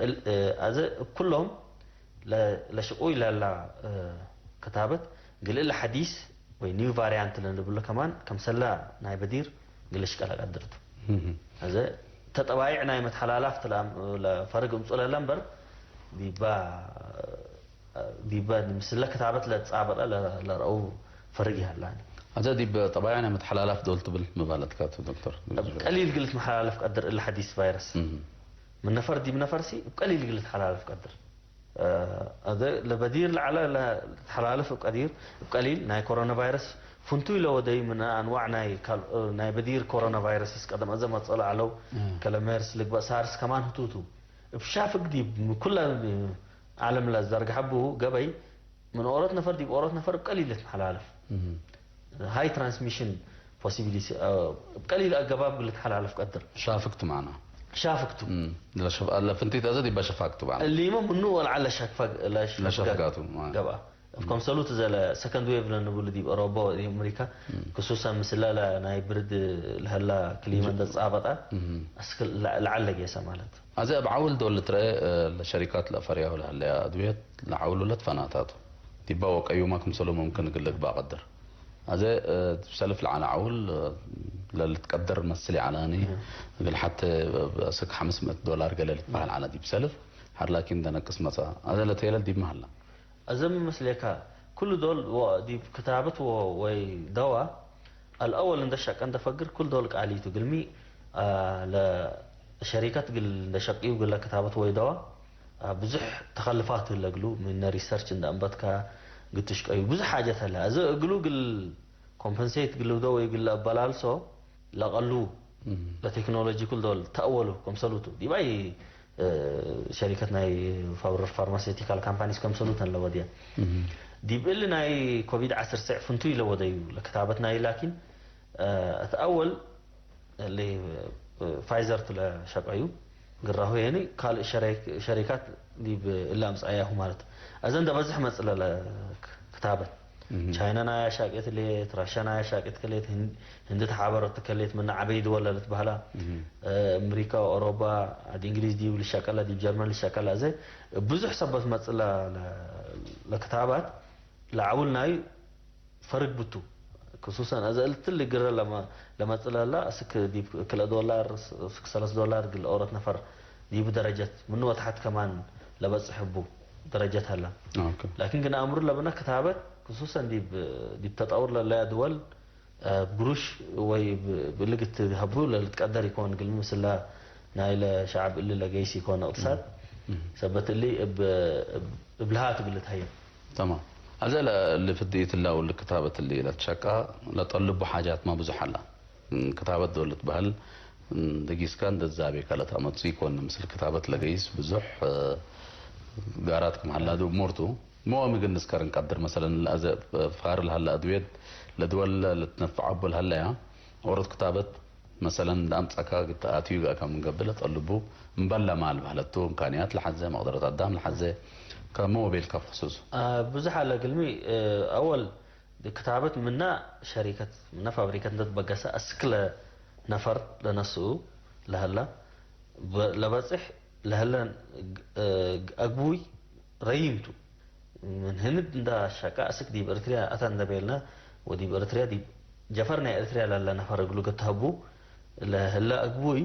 እል-፣ አዜ እብ ኩሎም ለ-፣ ለሽቁይ ለላ፣ እ፣ ክታበት፣ እግል እለ ሐዲስ ወይ ኒው ቫሪያንት ለንብሎ ከማን፣ ከምሰላ ናይ በዲር እግል ልሽቀል ቀድር ቱ። እህ። አዜ፣ ተጠባይዕ ናይ መትሐላላፍ ትላም፣ ለፈርግ እምጹ ለለ እምበር፣ ዲባ፣ ዲበ ምስለ ክታበት ለትጻበጠ ለ-፣ ለረአው ፈርግ ይሀላኒ። አዜ፣ ዲብ ጠባይዕ ናይ መትሐላላፍ ዶል ትብል ምባለትካ ቱ ዶክተር? እብ ቀሊል እግል ልትመሐላለፍ ቀድር እለ ሐዲስ ቫይረስ። እህ። ምን ነፈር ዲብ ነፈር ሲ እብ ቀሊል እግል ልትሐላለፍ ቀድር። እ፣ አዜ ለበዲር ለዐለ ለተሐላልፍ እብ ቀዲር፣ እብ ቀሊል ናይ ኮሮና ቫይረስ ፍንቱይ ለወደዩ ምን አንዋዕ ናይ ካል-፣ ናይ በዲር ኮሮና ቫይረስስ ቀደም አዜ መጽኦ ለዐለው፣ እ። ከለ ሜርስ ልግበእ ሳርስ ከማን ህቱ ቱ። እብ ሻፍግ ዲብ ምን ኩለ ዓለም ለዘርግሐ ቡ ገበይ ምን ኦሮት ነፈር ዲብ ኦሮት ነፈር እብ ቀሊል ልትመሐላለፍ። እህ። ሃይ ትራንስሚሽን ፖሲቢሊቲ፣ እ፣ እብ ቀሊል አገባብ ልትሐላለፍ ቀድር። ሻፍግ ቱ ማዕና? ሻፍግ ቱ። እም፣ ለሸፍ-፣ ለፍንቲት አዜ ዲባ ሸፋግ ቱ ማዕና? እሊመ ምኑ ወለዐል ለሸፋግ-፣ ለሸፍጋቱ፣ አይ። ገብአ። እም። ከምሰሉት እዘ ለሰከንድ ዌቭ ለንብሉ ዲብ አውሮፓ ወዲብ አሜሪካ፣ እም። ክሱሰን ምስለ ለናይ ብርድ ለሀላ ክሊመ እም። እንደ ጻበጠ፣ እም። አስክ ለዐል ለጌሰ ማለት። አዜ እብ ዐውል ዶል ልትረአ፣ እ፣ ለሸሪካት ለፈርያሁ ለሀለያ አድውየት ለዐውሉ ለትፈናታቱ። ዲባ ወቀዩመ ክምሰሉ ሙምክን እግል ልግባእ ቀድር። አዜ፣ እ፣ ዲብ ሰልፍ ለዐለ ዐውል፣ እ፣ ለልትቀደር መስል ይዐላኒ፣ እህ። እግል ሐቴ አስክ ሐምስ ምእት ዶላር ገሌ ልትበሀል ዐለ ዲብ ሰልፍ፣ ሐር ላኪን እንደ ነቅስ መጽአ። አዜ ለቴለል ዲብ መሀላ። አዜ ምን መስሌካ፣ ኩሉ ዶል ወ-፣ ዲብ ክታበት ወ-፣ ወይ ደዋ፣ አልአወል እንደ ሸቀ እንደ ፈግር፣ ኩል ዶል ቃሊ ቱ። ግልሚ፣ አ፣ ለሸሪከት እግል እንደ ሸቅዩ እግለ ክታበት ወይ ደዋ፣ አ፣ ብዙሕ ተኸልፋት ህለ እግሉ፣ ምነ ሪሰርች እንደ አንበትካ፣ እግል ትሽቀዩ ብዙሕ ሓጀት ህለ። አዜ እግሉ እግል ኮምፐንሴት እግል ልብዶ ወይ እግል ለአበላልሶ ለቀሉ እም። ለቴክኖሎጂ ኩል ዶል ተአወሉ ከምሰሉ ቱ። ዲብ አይ፣ እ፣ ሸሪከት ናይ ፋር-፣ ፋርማሴውቲካል ካምፓኒስ ከምሰሉ ተን ለወድየ። እም። ዲብ እሊ ናይ ኮቪድ ዐስር ስዕ ፍንቱይ ለወደዩ ለክታበት ናይ ላኪን፣ እ፣ እት አወል እሊ፣ እ፣ ፋይዘር ቱ ለሸቀዩ ግራሁ የኒ ካልእ ሸሬክ-፣ ሸሪካት ዲብ እሊ አምጽአያሁ ማለት። አዘ እንደ በዝሕ መጽእ ለለ ክታበት። እህ። ቻይና ናይ አሻቄት ሌት፣ ራሻ ናይ አሻቄት ከሌት፣ ህን-፣ ህንዲ ተሓበረት ከሌት፣ ምነ ዐበይ ድወል ለልትበህላ፣ እህ። እ፣ እምሪካ፣ ኦሮባ፣ ዐድ እንግሊዝ ዲብ ልሸቀለ፣ ዲብ ጀርመን ልሸቀለ፣ አዜ ብዙሕ ሰበት መጽእ ለ-፣ ለ-፣ ለክታባት ለዐውል ናይ ፈርግ ብቱ። ክሱሰን አዜ እልትሊ ግረ ለመ-፣ ለመጽእ ለህላ፣ እስክ ዲብ ክልኤ ዶላር፣ እስክ ሰለስ ዶላር እግል ኦሮት ነፈር ዲቡ ደረጀት ምኑ ወተሐት ከማን ለበጽሕ እቡ ደረጀት ሀላ። ኦኬ። ላኪን ግን አምሩ ለብነ ክታበት፣ ክሱሰን ዲብ፣ ዲብ ተጠውር ለለያ ድወል፣ እ፣ ብግሩሽ ወይ ብ-፣ ብእልግ እት ሀብሩ ለልትቀደር ኢኮን፣ እግል ምስላ ናይለ ሸዐብ እሊ ለገይስ ኢኮን እቅትሳድ። እም። ሰበት እሊ እብ፣ እብ፣ እብ ልሃት እግል ልትሀየብ። ተማም። አዜ ለ-፣ እሊ ፍድኢት እለ ወእሊ ክታበት እሊ ለትሸቃ ለጠልቡ ሓጃትመ ብዙሕ ዐላ። እም፣ ክታበት ዶል ልትበህል፣ እም፣ ደጊስካ እንደ ዛቤከ ለተአመጹ ኢኮን፣ ምስል ክታበት ለገይስ ብዙሕ፣ እ፣ ጋራት ክም ሀላ ዲብ እሙርቱ፣ ሞሚ ግን ንስከር እንቀድር። መሰለን፣ ለአዘ ፋር ለሀለ አድዌት ለድወል ልትነፈዕ አቡ ለሀለያ፣ ኦሮት ክታበት መሰለን፣ እንደ አምጸካ ግተ አትዩ ገአከ ምን ገብእ ለጠልቡ፣ እምበል ለማል በህለቱ፣ እምካንያት ለሐዘ፣ መቅደረት አዳም ለሐዘ፣ ከመ ወቤልከ ብክሱሱ። አ፣ ብዙሕ አለ ግልሚ፣ እ፣ አወል ክታበት ምና ሸሪከት፣ ምና ፋብሪከት እንደ ትበገሰ አስክ ለነፈር ለነስኡ ለሀላ፣ በ-፣ ለበጽሕ ለህለን ግ-፣ እ፣ አግቡይ ረዪም ቱ። ምን ህንድ እንዳ ሸቀ አስክ ዲብ ኤርትርያ አተ እንደ ቤልነ፣ ወዲብ ኤርትርያ ዲብ ጀፈር ናይ ኤርትርያ ለለ ነፈር እግሉ ገተሀቡ ለህለ አግቡይ፣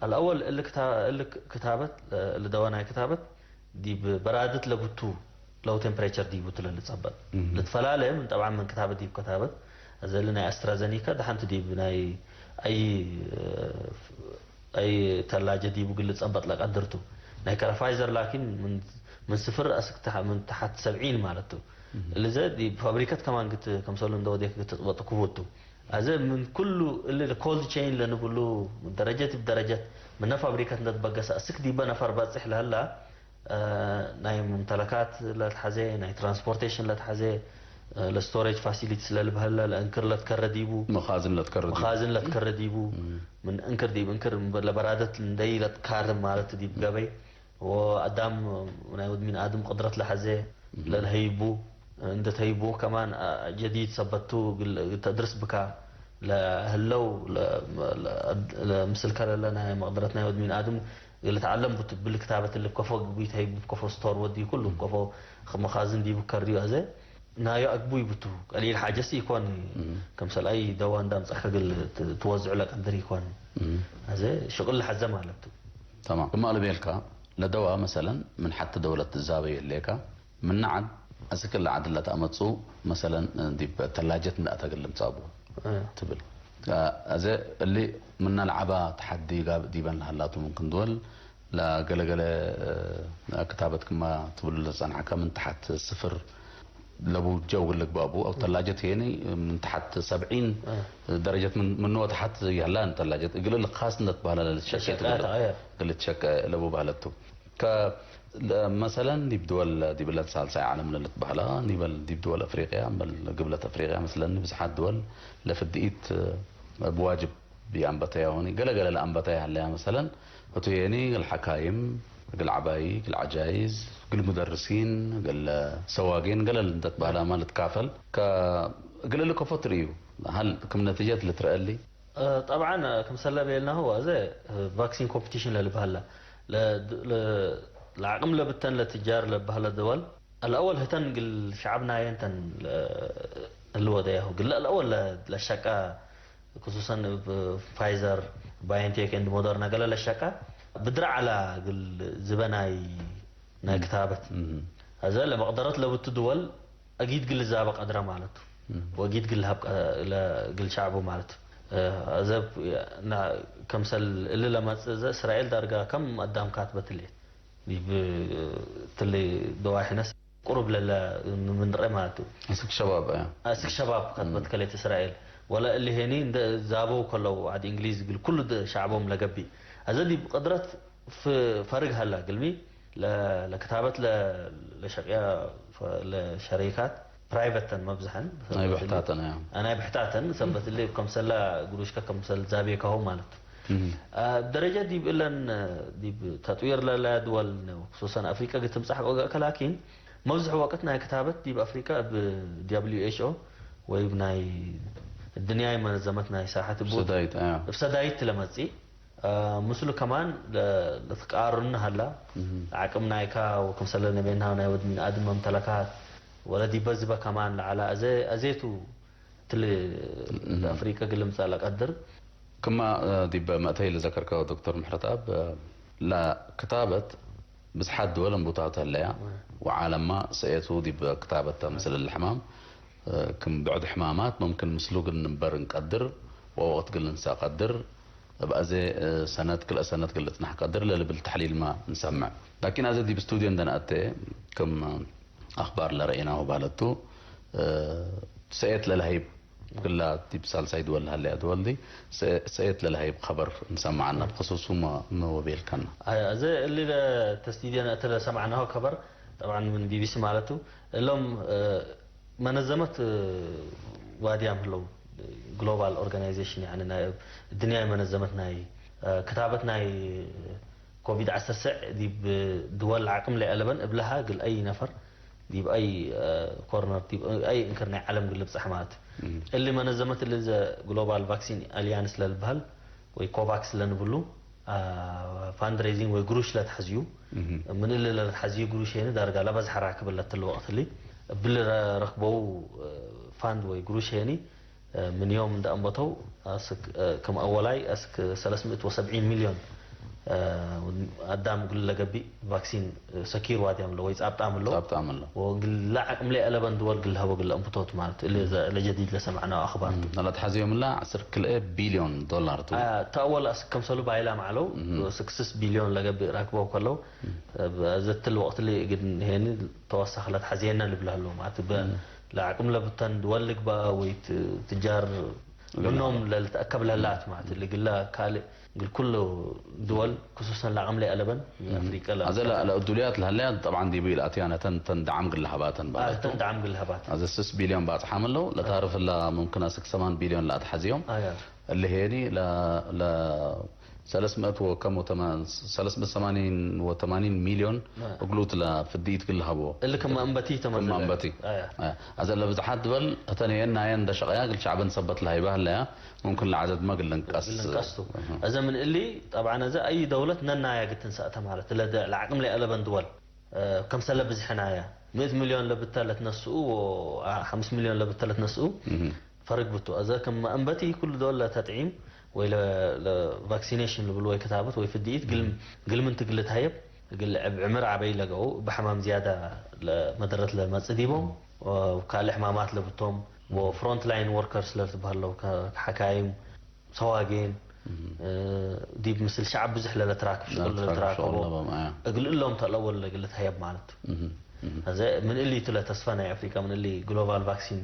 አልአወል እሊ ክታ-፣ እሊ ክታበት፣ እሊ ደዋ ናይ ክታበት ዲብ በራድት ለቡቱ ለው ቴምፕሬቸር ዲቡ ቱ ለልጸበጥ። እህ። ልትፈላለ ምን ጠብዓን ምን ክታበት ዲብ ክታበት፣ አዘ እሊ ናይ አስትራዘኒካ ደሐንቱ ዲብ ናይ አይ፣ እ፣ አይ ተላጀ ዲቡ እግል ልጸበጥ ለቀድር ቱ። ናይ ከረ ፋይዘር ላኪን ምን፣ ምን ስፍር አስክ ተሐ-፣ ምን ተሐት ሰብዒን ማለት ቱ። እህ። እሊ ዘ ዲብ ፋብሪከት ከማን ግት-፣ ከምሰሉ እንደ ወዴክ ግትጽበጡ ክቡድ ቱ። አዘ ምን ኩሉ እሊ ኮልድ ቼይን ለንብሉ ደረጀት እብ ደረጀት ምነ ፋብሪከት እንደ ትበገሰ አስክ ዲበ ነፈር በጽሕ ለህላ፣ እ፣ ናይ ሙምተለካት ለትሐዜ፣ ናይ ትራንስፖርቴሽን ለትሐዜ፣ እ፣ ለስቶሬጅ ፋሲሊቲስ ለልብሀለ ለእንክር ለትከረ ዲቡ፣ መኻዝን ለትከረ ዲቡ። መኻዝን ለትከረ ዲቡ፣ እም። ምን እንክር ዲብ እንክር ለበራደት እንደይ ለትካርም ማለት ዲብ ገበይ ወአዳም ናይ ወድ ሚን አድም ቅድረት ለሐዜ እም። ለልሀይቡ፣ እንደ ተይቡ ከማን አ-፣ ጀዲድ ሰበቱ ግል ተድርስ ብካ ለህለው ለ-፣ ለ-፣ ለምስል ከለለ ናይ መቅደረት ናይ ወድ ሚን አድም እግል ልትዓለም ቡ ትብል ክታበት እሊ ከፎ ግቡይ ተይቡ ከፎ ስቶር ወዲ ኩሉ ከፎ መኻዝን ዲቡ ከርዩ አዘ ናዩ አግቡይ ብቱ ቀሊል ሓጀስ ኢኮን እም። ከምሰል አይ ደዋ እንዳ ምጸእከ እግል ት-፣ ትወዝዑ ለቀድር ኢኮን እም። አዘ ሽቅል ለሐዘ ማለት ቱ። ተማም። ክማ ልቤልካ ለደዋ መሰለን ምን ሐቲ ደውለት ትዛበዩ ህሌካ ምነ ዐድ አስክ እለ ዐድ ለተአመጽኡ፣ መሰለን፣ ዲብ ተላጀት እንደ አተግልም ጻቡ እ። ትብል። አዘ እሊ ምነ ለዐባ ተሐዲ ጋብእ ዲበን ለሀላቱ ምንክን ድወል ለገለገለ፣ እ፣ ክታበት ክማ ትብሉ ለጸንሐከ ምን ተሐት ስፍር ለቡ ጀው ልግባቡ አው ተላጀት ሄኒ ምን ተሐት ሰብዒን እ። ደረጀት ምን፣ ምኑ ወተሐት ይህላን ተላጀት እግል እሊ ካስ እንደ ትበህለ ለልትሸቄ ለሸቃት ትብል አየ። እግል ልትሸቄ ለቡ በህለቱ። ከ-፣ ለ-፣ መሰለን፣ ዲብ ድወል፣ ዲብለን ሳልሳይ ዓለም ለልትበህላ፣ ኒበል ዲብ ድወል አፍሪቅያ፣ እምበል ግብለት አፍሪቅያ፣ መስለኒ ብዝሓት ድወል ለፍድኢት እብ ዋጅብ ይአንበተያሆኒ፣ ገለ ገለ ለአንበተያ ሀለያ፣ መሰለን፣ ህቱ ሄኒ፣ እግል ሐካይም፣ እግል ዐባይ፣ እግል ዐጃይዝ፣ እግል ሙደርሲን፣ እግል ሰዋጌን፣ ገለል እንተ ትበህላመ ልትካፈል፣ ከ-፣ እግል እሊ ከፎ ትርእዩ፣ ሀል ክም ነቲጀት ልትረአ እሊ? እ፣ ጠብዓን፣ እ፣ ክምሰለ ቤልናሁ አዘ፣ እ፣ ቫክሲን ኮምፒቲሽን ለልበሀለ፣ ለ-፣ ለ-፣ ለአቅም ለብተን ለትጃር ለበሀለ ድወል፣ አልአወል ህተን እግል ሸዐብ ናየን ተን ለ-፣ እሊ ወደያሁ። እግል አልአወል ለ-፣ ለሸቀ፣ ክሱሰን እብ ፋይዘር፣ ባዮንቴክ ኤንድ ሞደርና ገለ ለሸቀ፣ ብድር ዐላ እግል ዝበናይ ናይ እም። ክታበት። እም። አዘ ለመቅደረት ለብቱ ድወል፣ አጊድ እግል ልዛበ ቀድረ ማለት ቱ። እም። ወአጊድ እግል ለሀብ ቀ-፣ ለ-፣ እግል ሸዕቡ ማለት ቱ። እ፣ አዘ ብ-፣ ና-፣ ከምሰል እሊ ለመጽእ እዘ እስራኤል ዳርጋ ከም አዳም ካትበት ህሌት። ዲብ ትሊ ደዋሒነስ ቁሩብ ለለ ምንረ ማለት ቱ። አስክ ሸባብ፣ አያ። አስክ ሸባብ ካትበት እም። ከሌት እስራኤል። ወለ እሊ ሄኒ እንደ ዛበው ከለው ዐድ እንግሊዝ እግል ኩሉ ደ-፣ ሸዕቦም ለገብእ። አዘ ዲብ ቅድረት ፍ-፣ ፈርግ ሀላ፣ ግልሚ ለ-፣ ለክታበት ለ-፣ ለሸቅያ ፈ-፣ ለሸሪካት ፕራይቨት ተን መብዝሐን ናይ ብሕታተን፣ አያ። ናይ ብሕታተን ሰበት እሊ ከምሰላ ግሩሽከ ከምሰል ዛቤካሁ ማለት ቱ። እም። አ፣ ደረጃ ዲብ እለን ዲብ ተጥዊር ለለ ድወል ነው፣ ክሱሰን አፍሪቀ ግትምጻሕ ቆገእከ ላኪን መብዝሕ ወቅት ናይ ክታበት ዲብ አፍሪቀ እብ ደብሊው ኤች ኦ ወይ እብ ናይ እድንያይ መነዘመት ናይ ሳሐት እቡ ሰዳይት፣ አያ። እብ ሰዳይት ለመጽእ። አ፣ ምስሉ ከማን ለ-፣ ለትቃሩን ሀላ፣ እህ። አቅም ናይካ ወክምሰለ ነቤና ናይ ወድ ሚን አድም መምተለካት፣ ወለ ዲበ ዝበ ከማን ለዐለ አዜ፣ አዜቱ ትል እህ። አፍሪቀ ግልምጻ ለቀድር። ክማ፣ አ፣ ዲበ መእተይ ለዘከርከ ዶክተር ምሕረተአብ፣ አ፣ ለክታበት ብዝሓት ድወል እንቡታት ሀለያ፣ ወ። ወዓለምማ ሰኤቱ ዲብ ክታበት ተ ምስል እሊ ሕማም፣ እ፣ ክም ብዕድ ሕማማት መምክን ምስሉ እግል ንንበር እንቀድር፣ ወወቅት እግል ንንሰእ ቀድር፣ እብ አዜ፣ እ፣ ሰነት ክልኤ ሰነት እግል ልጽናሕ ቀድር ለልብል ተሕሊልመ እንሰምዕ። ላኪን አዜ ዲብ ስቱድዮ እንዴ ነአቴ፣ ክም አክባር ለረኤናሁ ባለቱ፣ እ፣ ሰኤት ለለሀይብ እግላ ዲብ ሳልሳይ ድወል ለሀለያ ድወል ዲ ሰ-፣ ሰእየት ለለሀይብ ኸበር እንሰምዐና፣ ብክሱሱ መ-፣ መ ወቤልከና? አይ፣ አዜ እሊ ለተስዲድየን እተ ለሰምዐናሁ ከበር፣ ጠብዓን ምን ቢ ቢ ሲ ማለቱ፣ እሎም፣ እ፣ መነዘመት፣ እ፣ ዋድያም ህለው፣ ግሎባል ኦርጋናይዜሽን፣ ያኒ ናይ እድንያይ መነዘመት ናይ፣ እ፣ ክታበት ናይ ኮቪድ ዐሰርተ ሰዕ ዲብ ድወል ዓቅም ለአለበን እብለሃ እግል አይ ነፈር ዲብ አይ፣ እ፣ ኮርነር ዲብ አይ እንክር ናይ ዓለም እግል ልብጸሕ ማለት። እም። እሊ መነዘመት እሊ ዘ ግሎባል ቫክሲን አልያንስ ለልበህል ወይ ኮቫክስ ለንብሉ፣ አ፣ ፋንድሬዚንግ ወይ ግሩሽ ለትሐዝዩ። እም። ምን እሊ ለልትሐዝዩ ግሩሽ ሄኒ ዳርጋ ለበዝሐ ራክብ ለትል ወቅት እሊ እብሊ ረ-፣ ረክበው፣ እ፣ ፋንድ ወይ ግሩሽ ሄኒ ምን ዮም እንደ አንበተው አስክ፣ እ፣ ክም አወላይ አስክ ሰለስ ምእት ወሰብዒን ሚልዮን፣ እ፣ አዳም እግል ለገቢእ ቫክሲን፣ እ፣ ሰኪር ዋድያም ለው ወይ ጻብጣም ለው። ጻብጣም ለው። ወእግል ለዓቅም ለአለበን ድወል እግል ለሀቦ እግል ለአንብቶት ማለት እሊ ዘ-፣ ለጀዲድ ለሰምዕናው አኽባር ቱ። እም፣ ለለትሐዜ ዮም እላ ዐስር ክልኤ ቢልዮን ዶላር ቱ። አ፣ ተአወል አስክ ከምሰሉ ባይላም ዐለው፣ እም። ስክስስ ቢልዮን ለገቢእ ራክበው ከለው፣ እም። እ፣ በዘትል ወቅት እሊ እግል ሄኒ ተወሰክ ለትሐዜነ ልብለ ህለው ማለት በ-፣ እም። ለአቅም ለብተን ድወል ልግበእ ወይ ት-፣ ትጃር እግል ምኖም ለልትአከብ ለህላት ማለት እም። እግለ ካልእ እግል ኩሉ ድወል ክሱሰን ለአቅም ለአለበን እም። አፍሪቀ ለ-፣ አዘ ለ-፣ ለእዱልያት ለህለያ ጠብዓን ዲቡ ኢልአትያነ ተን፣ ተን ደዓም እግል ለሀባተን አ፣ ባለቱ። ተን ደዓም እግል ለሀባተን። አዘ ስስ ቢልዮን ባጽሓም ለው ለታርፍ እላ ሙምክን አስክ ሰማን ቢልዮን ለአትሐዝዮም። አያ። እሊ ሄኒ ለ-፣ ለ-፣ ሰለስ ምእት ወከም ወተማ-፣ ሰለስ ምእት ሰማኒን ወተማኒን ሚልዮን አ። እግሉት ለፍድኢት እግል ለሀቦ። እሊ ክመ አንበቲ ተመዘለ። ክመ አንበቲ። አያ። አያ። አዘ ለብዝሓት ድበል እተን የን ናየን እንደ ሸቀያ እግል ሸዕበን ሰበት ለሀይበ ህለያ፣ ሙምክን ለዐደድመ እግል ልንቀስ። እግል ልንቀስ ቱ። እህ። አዘ ምን እሊ፣ ጠብዓን አዘ አይ ደውለት ነናያ ግድ ትንሰእተ ማለት፣ ለደ-፣ ለዓቅም ለአለበን ድወል፣ እ፣ ከምሰለ ብዝሕናያ፣ ምእት ሚልዮን ለብተ ለትነስኡ ወ-፣ አ፣ ሐምስ ሚልዮን ለብተ ለትነስኡ፣ እህ። ፈርግ ብቱ። አዘ ክም አንበቲ ኩሉ ዶል ለተጥዒም ወይ ለ-፣ ለቫክሲኔሽን ልብሉ ወይ ክታበት ወይ ፍድኢት ግል፣ እም። ግል ምን ትግል ልትሀየብ፣ እግል ዕብ ዕምር ዐበይ ለገው፣ እብ ሐማም ዝያዳ ለመደረት ለመጽእ ዲቦም፣ ወካልእ ሕማማት ለብቶም፣ ወፍሮንት ላይን ወርከርስ ለልትበህለው ከ-፣ ከሐካይም፣ ሰዋጌን፣ እም። እ፣ ዲብ ምስል ሸዐብ ብዙሕ ለለትራክብ ሽቁል ለትራክብ ለለትራከቦ፣ ሽቁል ለቦም፣ አያ። እግል እሎም ተለወል እግል ልትሀየብ ማለት። እም፣ እም። አዘ ምን እሊ ቱ ለተስፋ ናይ አፍሪቃ ምን እሊ ግሎባል ቫክሲን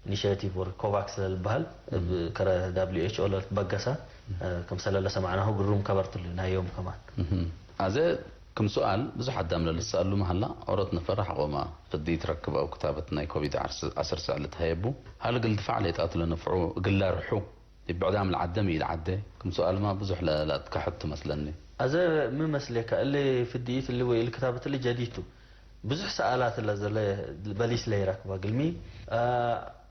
ኢኒሼቲቭ ወር ኮቫክስ ለልበሀል እብ እም። ከረ ደብሊው ኤች ኦ ለልትበገሰ፣ እም። እ፣ ክምሰለ ለሰማዕናሁ ግሩም ከበር ቱ እሊ ናይ ዮም ከማን። እም። አዘ ክም ሱኣል ብዙሕ አዳም ለልትሰአሉ መሀላ፣ ኦሮት ነፈር ሐቆመ ፍድኢት ረክብ አው ክታበት ናይ ኮቪድ ዐስር ሰዕ ልትሀየቡ፣ ሀል እግል ድፋዕ ሌጣቱ ለነፍዑ እግል ለርሑ ዲብ ብዕዳም ለዐደ ሚ ኢለዐደ? ክም ሱኣልማ ብዙሕ ለ-፣ ለአትከሐቱ መስለኒ። አዘ ሚ መስሌከ? እሊ ፍድኢት እሊ ወይ እሊ ክታበት እሊ ጀዲድ ቱ። ብዙሕ ሰኣላት እለ ዘለ በሊስ ለይረክበ። እግልሚ፣ አ፣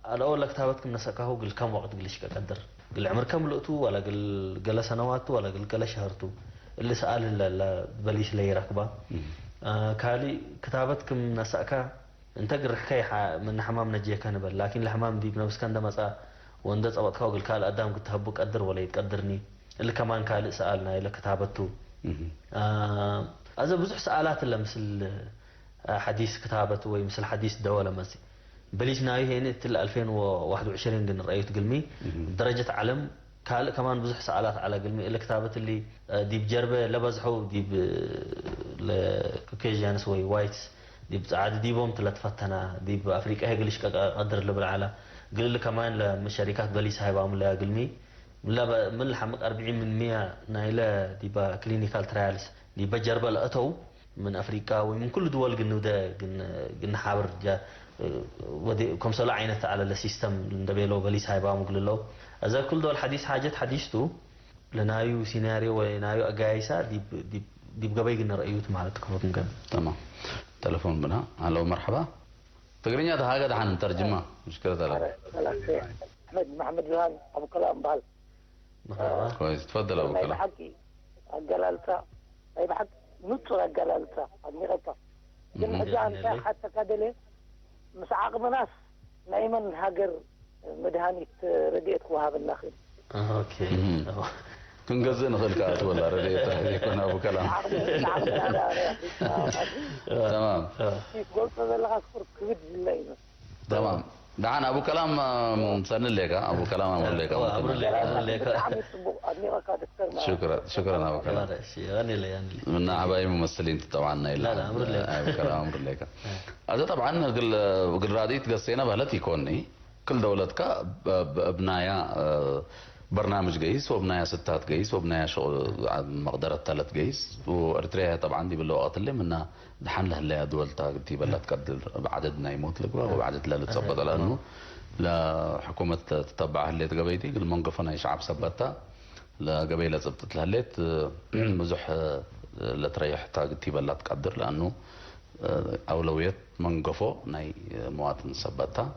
አለአወል ለክታበት ክም ነሰእካሁ እግል ከም ወቅት እግል ሽቀ ቀድር? እግል ዕምር ከም ልእቱ ወለ እግል ገለ ሰነዋት ቱ ወለ እግል ገለ ሸህር ቱ? እሊ ሰኣል እለ ለበሊስ ለይረክበ። እም። አ፣ ካሊ ክታበት ክም ነሰእካ እንተ ግርሕከ ይሓ-፣ ምን ሕማም ነጄከ ንበል፣ ላኪን ለሕማም ዲብ ነብስከ እንደ መጽአ ወእንደ ጸበጥካሁ እግል ካልእ አዳም ክትሀቡ ቀድር ወለ ኢትቀድርኒ? እሊ ከማን ካልእ ሰኣል ናይለ ክታበት ቱ። እህ። አ፣ አዘ ብዙሕ ሰኣላት እለ ምስል፣ አ፣ ሐዲስ ክታበት ወይ ምስል ሐዲስ ደወለ መጽእ። በሊስ ናዩ ሄኒ እትለ አልፌን ወዋሕድ ወዕሽሪን ግን ረአዩት እግልሚ፣ እህ። ደረጀት ዐለም ካልእ ከማን ብዙሕ ሰኣላት ዐለ። እግልሚ እሊ ክታበት እሊ፣ እ፣ ዲብ ጀርበ ለበዝሐው ዲብ፣ እ፣ ለኮኬዥያንስ ወይ ዋይትስ ዲብ ጸዓዲ ዲቦም ቲ ለትፈተና፣ ዲብ አፍሪቀ ህግል ሽቀቀ ቀድር ልብል ዐለ። እግል እሊ ከማን ለምን ሸሪካት በሊስ ሃይባሙ ለያ እግልሚ፣ ምን ለበ-፣ ምን ለሐምቅ አርብዒን ምን ምያ ናይለ ዲበ ክሊኒካል ትራያልስ ዲበ ጀርበ ለአተው፣ ምን አፍሪቃ ወይ ምን ኩሉ ድወል ግንውደ ግን፣ ግንሓብር ጃ-፣ ወዴ-፣ ከምሰሉ ዓይነት ዐለ ለሲስተም እንደ ቤለው በሊስ ሃይባሙ እግልለው። አዘ ክል ዶል ሐዲስ ሓጀት ሐዲስ ቱ፣ ለናዩ ሲናርዮ ወይ ናዩ አጋያይሳ ዲብ፣ ዲብ፣ ዲብ ገበይ ግነ ረአዩት ማለት ክፉት ምገን። ተማም። ተለፎን ብና። ሀሎ መርሐባ። ትግርኛ ተሃገ ደሓን እንተርጅማ። ሙሽክለት አለ። አሕመድ መሐመድ ብርሃን አቡ ከላም በሃል። መርሐባ። ኮይስ፣ ትፈደል አቡ ናይ ከላም። ብሓቂ ኣገላልጻ፣ ናይ ብሓቂ ንጹር ኣገላልጻ ኣድኒቐካ። ግን እም። ሕጂ ኣንተ የቐንየለይ። ሓተካ ደልየ፣ ምስ ዓቕምናስ ናይ መን ሃገር መድሃኒት ረድኤት ክወሃበና ክእል? ኦኬ። እም። ኣዎ። ክንገዝእ ንኽእል ከኣ ትበላ ረድኤት ኣይኮነ ኣቡ ከላም። ዓቕሚ፣ ዓቕሚ ናይ ኣፍሪቃ ማለት እዩ። ተማም። ኣዎ። እቲ ትገልጾ ዘለኻ ሽኩር ክብድ ዝለ እዩ። ተማም። ደሓን ኣቡ ከላም፣ አ፣ ምሰኒ ሌካ፣ ኣቡ ከላም ኣምሩ ሌካ፣ ኣዎ፣ ምሰኒ ኣምሩ ሌካ፣ ሌካ። ኣምሩ ሌካ። ብጣዕሚ ጽቡቕ፣ ኣድኒቐካ ዶክተር ማለት። ሽክረን፣ ሽክረን ኣቡ ከላም። እሺ፣ ያኔ ለ፣ ያኔ ለ። ምና ዓባይ ሙመስሊን ትጠብዓና ኢላ። ላ፣ ላ፣ ኣምሩ ሌካ። ኣቡ ከላም ኣምሩ ሌካ። እ። ኣዘ ጠብዓን እግል፣ እግል ራድኢት ገሴነ በህለት ኢኮኒ። ክል ደውለትካ እብ፣ እብ፣ እብ ናያ፣ እ፣ በርናምጅ ገይስ ወእብ ናያ ስታት ገይስ ወእብ ናያ ሸ-፣ መቅደረት ተለት ገይስ ወኤርትርያ ጠብዓን ዲብ እለ ወቅት እሊ ምና ደሓን ለህለያ ድወል ተ እግል ቲበላ ትቀድር። እብ ዐደድ ናይ ሞት ልግበእ ወእብ ዐደድ ለልትጸበጠ ለእኑ ለሕኩመት ትተበዐ ህሌት ገበይ ዲ እግል መንገፎ ናይ ሸዐብ ሰበት ተ። ለገበይ ለጽብጥት ለህሌት ብዙሕ ለትረይሕ ተ እግል ቲበላ ትቀድር ለእኑ አውለውየት መንገፎ ናይ መዋጥን ሰበት ተ።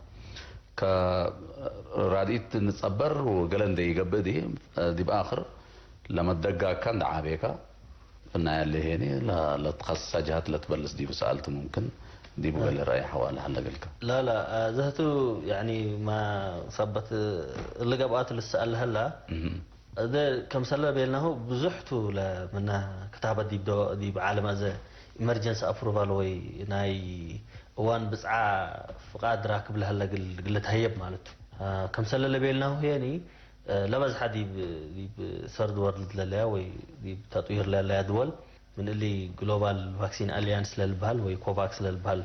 ከራድኢት ንጸበር ወገለ እንዴ ኢገብእ ዲ፣ ዲብ አክር ለመደጋግካ እንዴ ዓቤካ፣ እናይ አለ ሄኒ ለ-፣ ለትኸሰሰ ጀሀት ለትበልስ ዲቡ ሰአልቱ ሙምክን ዲቡ ገሌ ረአይ ሐዋለ ሀለ እግልከ። ላ፣ ላ፣ ዘህቱ ያኒ ማ ሰበት እሊ ገብአቱ ልትሰአል ለሀላ፣ እህ። እዘ ከምሰለ ቤልናሁ ብዙሕ ቱ ለምነ ክታበት ዲብ ዶ-፣ ዲብ ዓለም አዘ ኢመርጀንሲ አፕሩቫል ወይ ናይ እዋን ብጽዓ ፍቃድ ራክብ ለሀለ እግል፣ እግል ልትሀየብ ማለት ቱ። አ፣ ከምሰለ ለቤልናሁ ሄኒ፣ አ፣ ለበዝሐ ዲብ፣ ዲብ ሰርድ ወርልድ ለለያ ወይ ዲብ ተጥዊር ለለያ ድወል ምን እሊ ግሎባል ቫክሲን አሊያንስ ለልበሃል ወይ ኮቫክስ ለልበሃል፣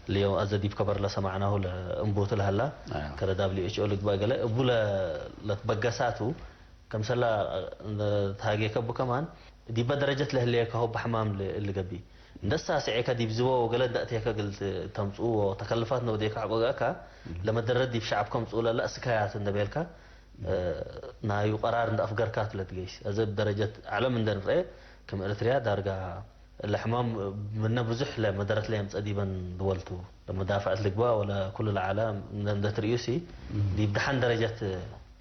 እሊ ዮም አዘ ዲብ ከበር ለሰማዕናሁ ለእንቡቱ ለሀላ፣ አያ። ከረ ዳብሊው ኤች ኦ ልግበእ ገለ እቡ ለ-፣ ለትበገሳቱ፣ ከምሰላ እንደ ተሃጌከ እቡ ከማን፣ ዲበ ደረጀት ለህሌከ ሆብ ሕማም ል-፣ እሊ ገብእ። እንደ ሳስዔከ ዲብ ዝቦ ወገለ እንደ አቴከ እግል ት-፣ ተምጽኡ ወተከልፋት ነውዴከ ሐቆ ገአካ፣ ለመደረት ዲብ ሸዐብ ከምጽኡ ለለ እስካያት እንደ ቤልካ፣ እ፣ ናዩ ቀራር እንደ አፍገርካት ለትገይስ። አዘ እብ ደረጀት ዐለም እንደ ንርኤ፣ ክም ኤረትርያ ዳርጋ ለሕማም ምነ ብዙሕ ለመደረት ለየምጸእ ዲበን ድወል ቱ። ለመዳፈዐት ልግባእ ወለ ኩሉ ለዓለም እንደ፣ እንደ ትርእዩ ሲ፣ እም። ዲብ ደሐን ደረጀት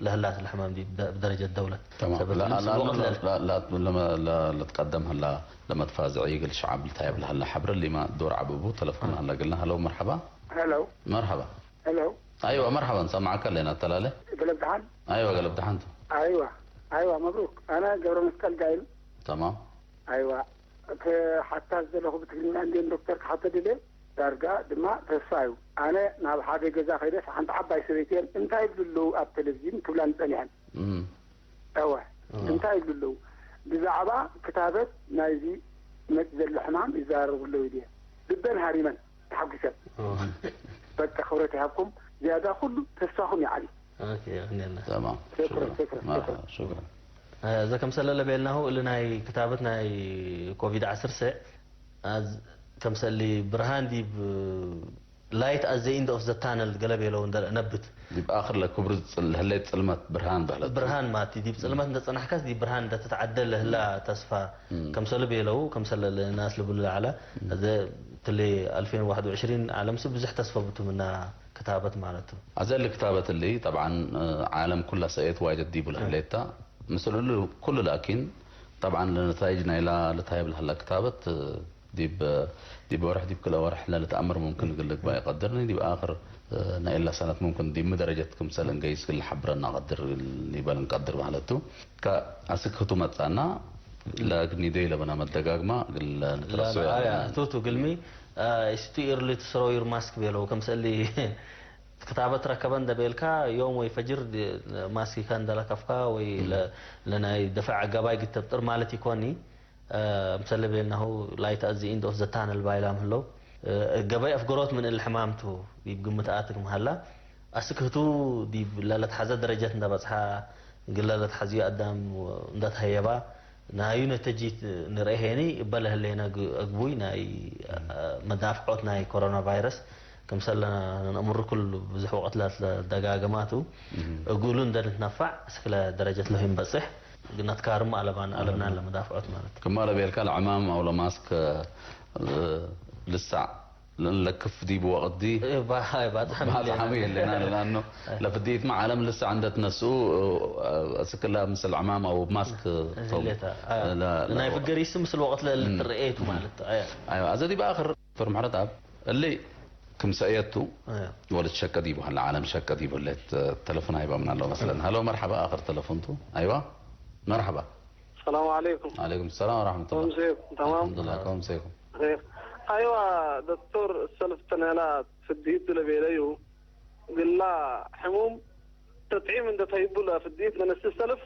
ለህላት ለሕማም ዲብ ደ-፣ ደረጀት ደውለት። ተማም። ሰበት ላ-፣ ምን ላ-፣ ስለ ወቅት ላ-፣ ለል- ላ-፣ ላ-፣ ለመ-፣ ለ-፣ ለትቀደም ህላ ለመትፋዝዒ እግል ሸዐብ ልታየብ ለሀላ ሐብረ ሊማ ዶር ዐብ እቡ ተለፎን አ። ሀላ እግልና። ሀለው መርሐባ። ሄሎ። መርሐባ። ሄሎ። አይዋ መርሐባ፣ እንሰምዐከ አለና። ተላለ? ገለብ ደሓን? አይዋ ገለብ ደሓን ቱ። አይዋ። አይዋ መብሩክ። አነ ገብረ መስቀል ጋይም። ተማም። አይዋ። እተ ሐታት ዘለኹ ብትግርኛ እንዴ ዶክተር ክሓተት እለ ዳርጋ ድማ ተስፋዩ። አነ ናብ ሓደ ገዛ ከይደስ ሓንቲ ዓባይ ሰበይትየን እንታይ ይብሉ ኣለዉ ኣብ ቴሌቪዥን ክብላኒ ጸኒሐን። እም። እወ፣ እወ። እንታይ ይብሉ ኣለዉ? ብዛዕባ ክታበት ናይዚ መጽእ ዘሎ ሕማም ይዛረቡ ኣለዉ ኢለ። ልበን ሃሪመን ተሓጒሰን። እወ። በቃ ክብረት ይሃብኩም። ዝያዳ ኩሉ ተስፋኹም ይዓቢ። ኦኬ፣ የቀንየልና። ተማም። ሸክረን፣ ሸክረን፣ ሸክረን፣ መርሐባ፣ ሸክረን። ሸክረን። አ፣ እዘ ከምሰለ ለቤልናሁ፣ እሊ ናይ ክታበት ናይ ኮቪድ ዐስር ሰዕ፣ አዝ-፣ ከምሰሊ ብርሃን ዲብ፣ ላይት አት ዘ ኢንድ ኦፍ ዘ ታነል ገለ ቤለው እንደ ነብት። ዲብ አክር ለክብሩ ጽል-፣ ለህሌት ጽልመት ብርሃን በህለት። ብርሃን ማቲ፣ ዲብ ጽልመት እንደ ጸናሕካስ ዲብ ብርሃን እንደ ትትዓደል ለህላ እም። ተስፋ እም። ከምሰሉ ቤለው፣ ከምሰለ ለናስ ልብሉ ለዐለ፣ እም። አዘ ትሌ አልፌን ወሐድ ወዕሽሪን ዓለምሲ ብዙሕ ተስፈ ብቱ ምና ክታበት ማለት ቱ። አዘ እሊ ክታበት እሊ፣ ጠብዓን፣ እ፣ ዓለም ኩላ ሰእየት ዋይደት ዲቡ እ። ለህሌታ። ምስል እሉ ኩሉ ላኪን፣ ጠብዓን፣ ለነታይጅ ናይላ ልታየብ ለሀላ ክታበት፣ እ፣ ዲብ፣ ዲብ ወርሕ፣ ዲብ ክልኤ ወርሕ ለልትአምር ሙምክን እግል ልግባእ ኢቀድርኒ፣ ዲብ አክር፣ እ፣ ናይላ ሰነት ሙምክን ዲብ ሚ ደረጀት ክምሰል እንገይስ እግል ለሐብረና ቀድር፣ ሊበል እንቀድር ማለት ቱ። ከአስክ ህቱ መጽአና፣ ለእግል ኒደዩ ለበና መደጋግማ እግል ላ፣ ንትረሰዩ ላ፣ አያ፣ ኣለና። ቱ፣ ቱ፣ ግልሚ፣ አ፣ it's too early to throw your mask ቤለው። ከምሰሊ ክታበት ረከበ እንደ ቤልካ፣ ዮም ወይ ፈጅር ድ-፣ ማስኪካ እንደ ለከፍካ ወይ እም። ለ-፣ ለናይ ደፈዕ አገባይ ግተብጥር ማለት ኢኮኒ። አ፣ ምሰለ ቤልናሁ፣ light at the end of the tunnel ባይላም ህለው። እ፣ ገበይ አፍገሮት ምን እሊ ሕማም ቱ ዲብ ግምት አትክ መሀላ። አስክ ህቱ ዲብ ለለትሐዘ ደረጀት እንደ በጽሐ፣ እግል ለለትሐዝዩ አዳም እንደ ተሀየባ፣ ናዩ ነተጂት ንርኤ ሄኒ፣ እበ ለህሌነ ግ-፣ አግቡይ ናይ፣ አ፣ መዳፍዖት ናይ ኮሮና ቫይረስ፣ ክምሰል ለነአምሩ ክሉ ብዙሕ ወቅት ለትደጋገማቱ፣ እም። እግሉ እንደ ንትነፋዕ፣ እስክ ለደረጀት ለህዩ እንበጽሕ፣ ነትካርም አለባን፣ አለብናን አለብና። ለመዳፍዖት ማለት። ክማ ለቤልካ ለዕማም አው ለማስክ፣ እ፣ ልሳዕ ለክፍ ዲብ ወቅት ዲ እህ፣ ባ-፣ ባጽሐም ባጽሐም የለና። የለና ለአኑ እህ። ለፍዲትመ ዓለም ልሰዕ እንደ ትነስኡ፣ እህ፣ እስክላ ምስል ዕማም አው ማስክ እህ፣ ቶም። ህሌታ። አያ። ለ-፣ ለ-፣ ናይ ፍገር ይስ ምስል ወቅት ለ-፣ እም። ልትረኤቱ እም። ማለት። አያ። አይዋ፣ አዘ ዲብ አክር ዶክተር ምሕረተኣብ፣ እሊ ክም ሰእየቱ አያ። ወልትሸቀ ዲቡ ሀለ፣ ዓለም ሸቀ ዲቡ ህሌት፣ ተለፎን ሃይባ ምን አለው መስለን። ሀሎ፣ መርሐባ፣ አክር ተለፎን ቱ። አይዋ፣ መርሐባ። ሰላም አለይኩም። አለይኩም ሰላም ወረሕመቱላህ። ከውም ሴኩም፣ ተማም? አልሐምዱሊላህ፣ ከውም ሴኩም። ኸይር። አይዋ፣ ዶክቶር፣ እሰልፍ ተነላ ፍድሂት ለቤለዩ፣ ግላ ሕሙም ተጥዒም እንደ ተይቡ ለፍድሂት መነስእ ሰልፍ፣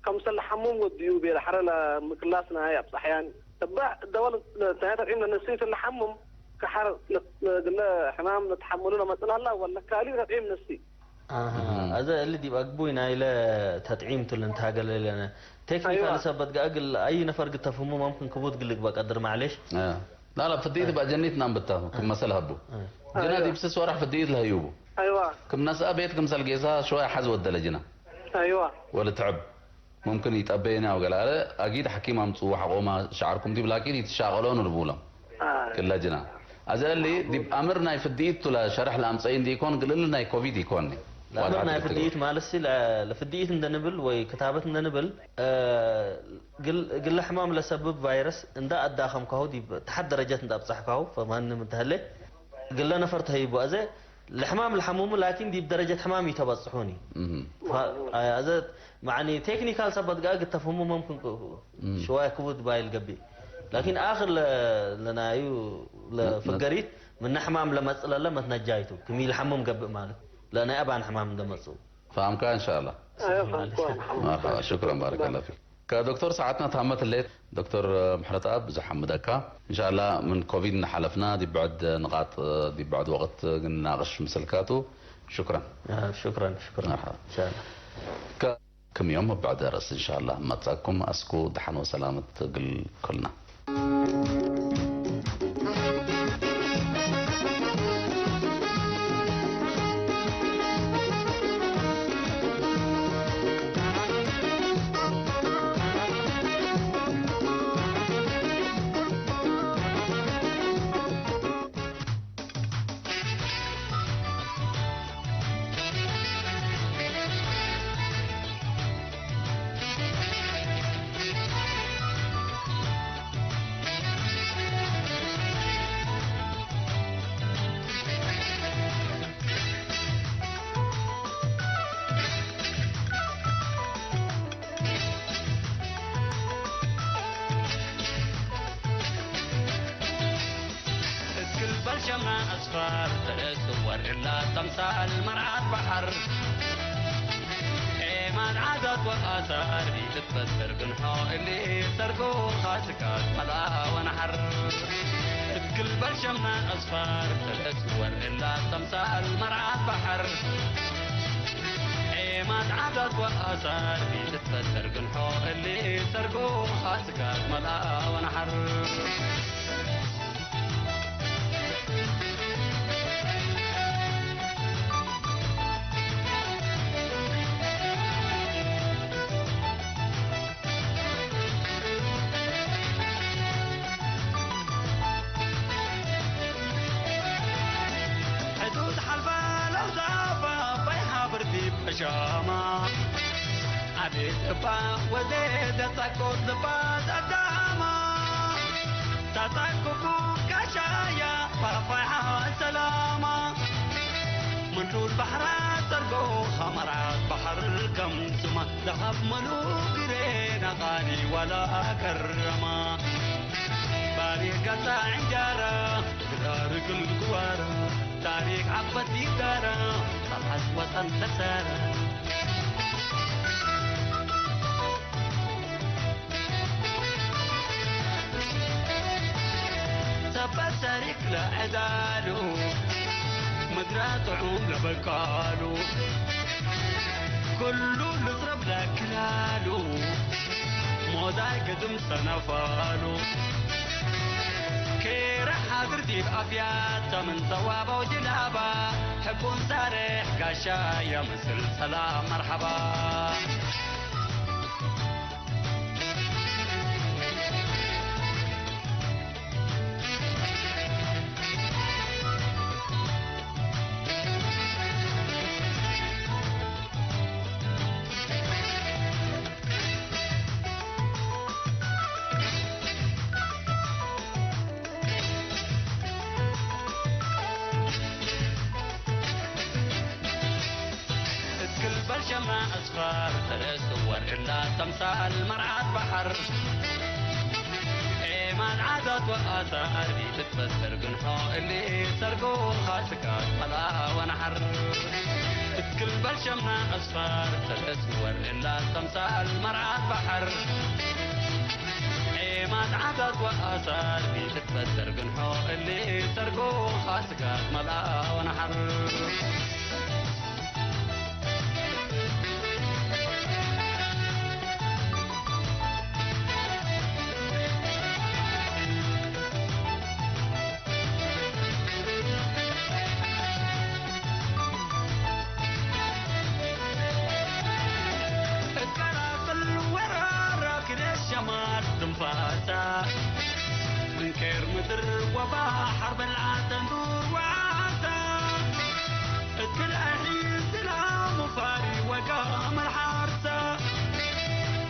ከምሰል ሐሙም ወድዩ ቤለ ሐረ ለምክላስ ናይ አብጸሕያን። እበ ደወል ለተኛ ተጥዒም ለነስእ እትለ ሐሙም፣ ከሐር ለ-፣ ግለ ሕማም ለተሐምሉ ለመጽእ ለሀላ፣ ወለ ካልእ ተጥዒም ነስእ። አሀ፣ እህ። አዘ እሊ ዲብ አግቡይ ናይለ ተጥዒም ቱ ልንትሃገለ ለነ። ቴክኒካል አይዋ። ሰበት ገአ እግል አይ ነፈር ግተፍህሙ መምክን ክቡድ እግል ልግበእ ቀድር፣ ማዕሌሽ። አ። ላ፣ ላ፣ ፍድኢት አ። በአጀኒት ናም ብታ፣ ክም አ። መሰል ሀቡ። አ። ጅና አይዋ። ዲብ ስስ ወራሕ ፍድኢት ለህዩቡ። አይዋ። ክም ነስአ ቤት ክምሰል ጌሳ ሸዋይ ሐዝ ወደለ ጅና። አይዋ። ወልትዕብ። ሙምክን ኢጠበየኒ አው ገለ አለ፣ አጊድ ሐኪም አምጽኡ ሐቆማ ሸዐርኩም ዲብ ላኪን ኢትሻቀሎኑ ልቡሎም። አይ። ክለ ጅና። አዜ እሊ ዲብ አምር ናይ ፍድኢት ቱ ለሸርሕ ለአምጸኢ እንዲ ኢኮን፣ ግልል ናይ ኮቪድ ኢኮን። ለአምር ናይ ፍድኢት ማለት ሲ፣ ለ-፣ ለፍድኢት እንደ ንብል ወይ ክታበት እንደ ንብል፣ እ፣ ግል-፣ ግለ ሕማም ለሰብብ ቫይረስ እንደ አዳኸምካሁ ዲብ ተሐት ደረጀት እንደ አብጸሕካሁ፣ ፈማንም እንተ ህሌ፣ ግለ ነፈር ተህይቡ። አዜ ለሕማም ለሐሙሙ ላኪን ዲብ ደረጀት ሕማም ኢተበጽሑኒ። እህ። ፈ-፣ አዜ መዕኒ ቴክኒካል ሰበት ገአ ግተፍህሙ መምክን ክ-፣ እም። ሽዋይ ክቡድ ባይል ገብእ። ላኪን አክር ለ-፣ ለናዩ ነ-፣ ነ-፣ ለፍገሪት ምነ ሕማም ለመጽእ ለለ መትነጃይቱ ክም ኢልሐምም ገብእ ማለት ለናይ አባን ሕማም እንደ መጽኡ። ፈሀምካ እንሻአላህ። አይ፣ ፈሀምኩ። መርሐባ፣ ሹክረን፣ ባረከላህ ፊክ። ከዶክተር ሰዓትና ታመት ህሌት፣ ዶክተር ምሕረተኣብ ብዙሕ ሐምደካ። እንሻአላህ ምን ኮቪድ እንሓለፍና ዲብ ብዕድ ንቃጥ ዲብ ብዕድ ወቅት ግንናቅሽ ምስልካቱ። ሹክረን። አይ፣ ሹክረን፣ ሹክረን። መርሐባ። እንሻአላህ። ከ-፣ ክም ዮም እብ ብዕድ ደርስ እንሻአላህ መጽአኩም። አስኩ ደሐን ወሰላመት እግል ኩልና። እክል በልሸምና አስፋር ተለስወር እላ ተምሳል መርዓት በሐር። ዔማት ዓዳት ወአሳር ኢትትበሰር ግንሖ እሊ ሰርጎ ኻስካት መልአ ወነሐር። እክል በልሸምና አስፋር ተለስወር እላ ተምሳል መርዓት በሐር። ዔማት ዓዳት ወአሳር ኢትትበሰር ግንሖ እሊ ሰርጎ ኻስካት መልአ ወነሐር። ሕዱድ ሐልባ ለውዛባ ባይ ሓብር ዲብ ሕሻማ። አቤት እባ ወዴ ደጻቆት ልባ ጸዳማ። ታጻቁኩ ጋሻያ ፋፋይ ሓ ሰላማ። ምንዱል ባሕራ ሰርጎ ኸመራት ባሕር ከምስማ። ደሃብ መሉ ግሬና ቃሊ ወላ ከረማ። ባሪ ገዛ ዕንጃራ ግዳር እግል ግዋራ። ታሪክ ዐበት ይዳራ ጸብሐት ወጠን ተሳራ። ሰበት ታሪክ ለዐዳሉ ምድራ ጥዑም ለበቃሉ። ኩሉ ልጽረብ ለክላሉ ሞዳይ ግድም ሰነፋሉ። ኬረ ሓድር ዲብ አብያት ተ ምን ሰዋበው ጅላባ። ሕቁን ሳሬሕ ጋሻየ ምስል ሰላም መርሐባ። እክል በልሸማ አስፋር ተለስወር እላ ተምሳል መርዓት በሐር። ዔማት ዓዳት ወአሳር ኢትትበሰር ግንሖ እሊ ሰርጎ ኻስካት መልአ ወነሐር። እክል በልሸማ አስፋር ተለስወር እላ ተምሳል መርዓት በሐር። ዔማት ዓዳት ወአሳር ኢትትበሰር ግንሖ እሊ ሰርጎ ኻስካት መልአ ወነሐር። ሐርበላተ፣ ምን ኬር ምድር ወባሕር በልዓተ እንዱር ወዓተ፣ እት ክልኤ ሒዝ ዝላም ወፋሪ ወጋመል ሓርሰ፣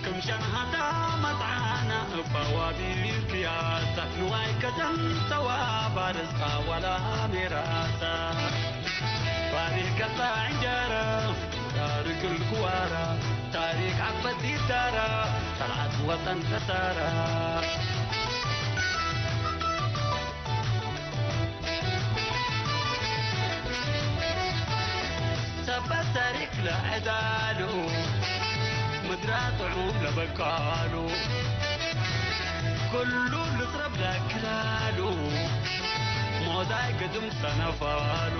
ክም ሸንሃታ መጽዓነ እብ አዋቢር ክያሰ፣ ንዋይ ከዘንተ ወአባርስ ቃወላ ሜራሰ። ታሪክ ገጸ ዕንጀረ፣ ታሪክ ልግዋራ፣ ታሪክ ዐቅበት ዲዳራ፣ ጠልዓት ወጠን ተሳራ። ሰበት ታሪክ ለዕዳሉ፣ ምድራ ጥዑም ለበቃሉ፣ ኩሉ ልጽረብ ለክላሉ፣ ሞዛይ ግድም ሰነፋሉ።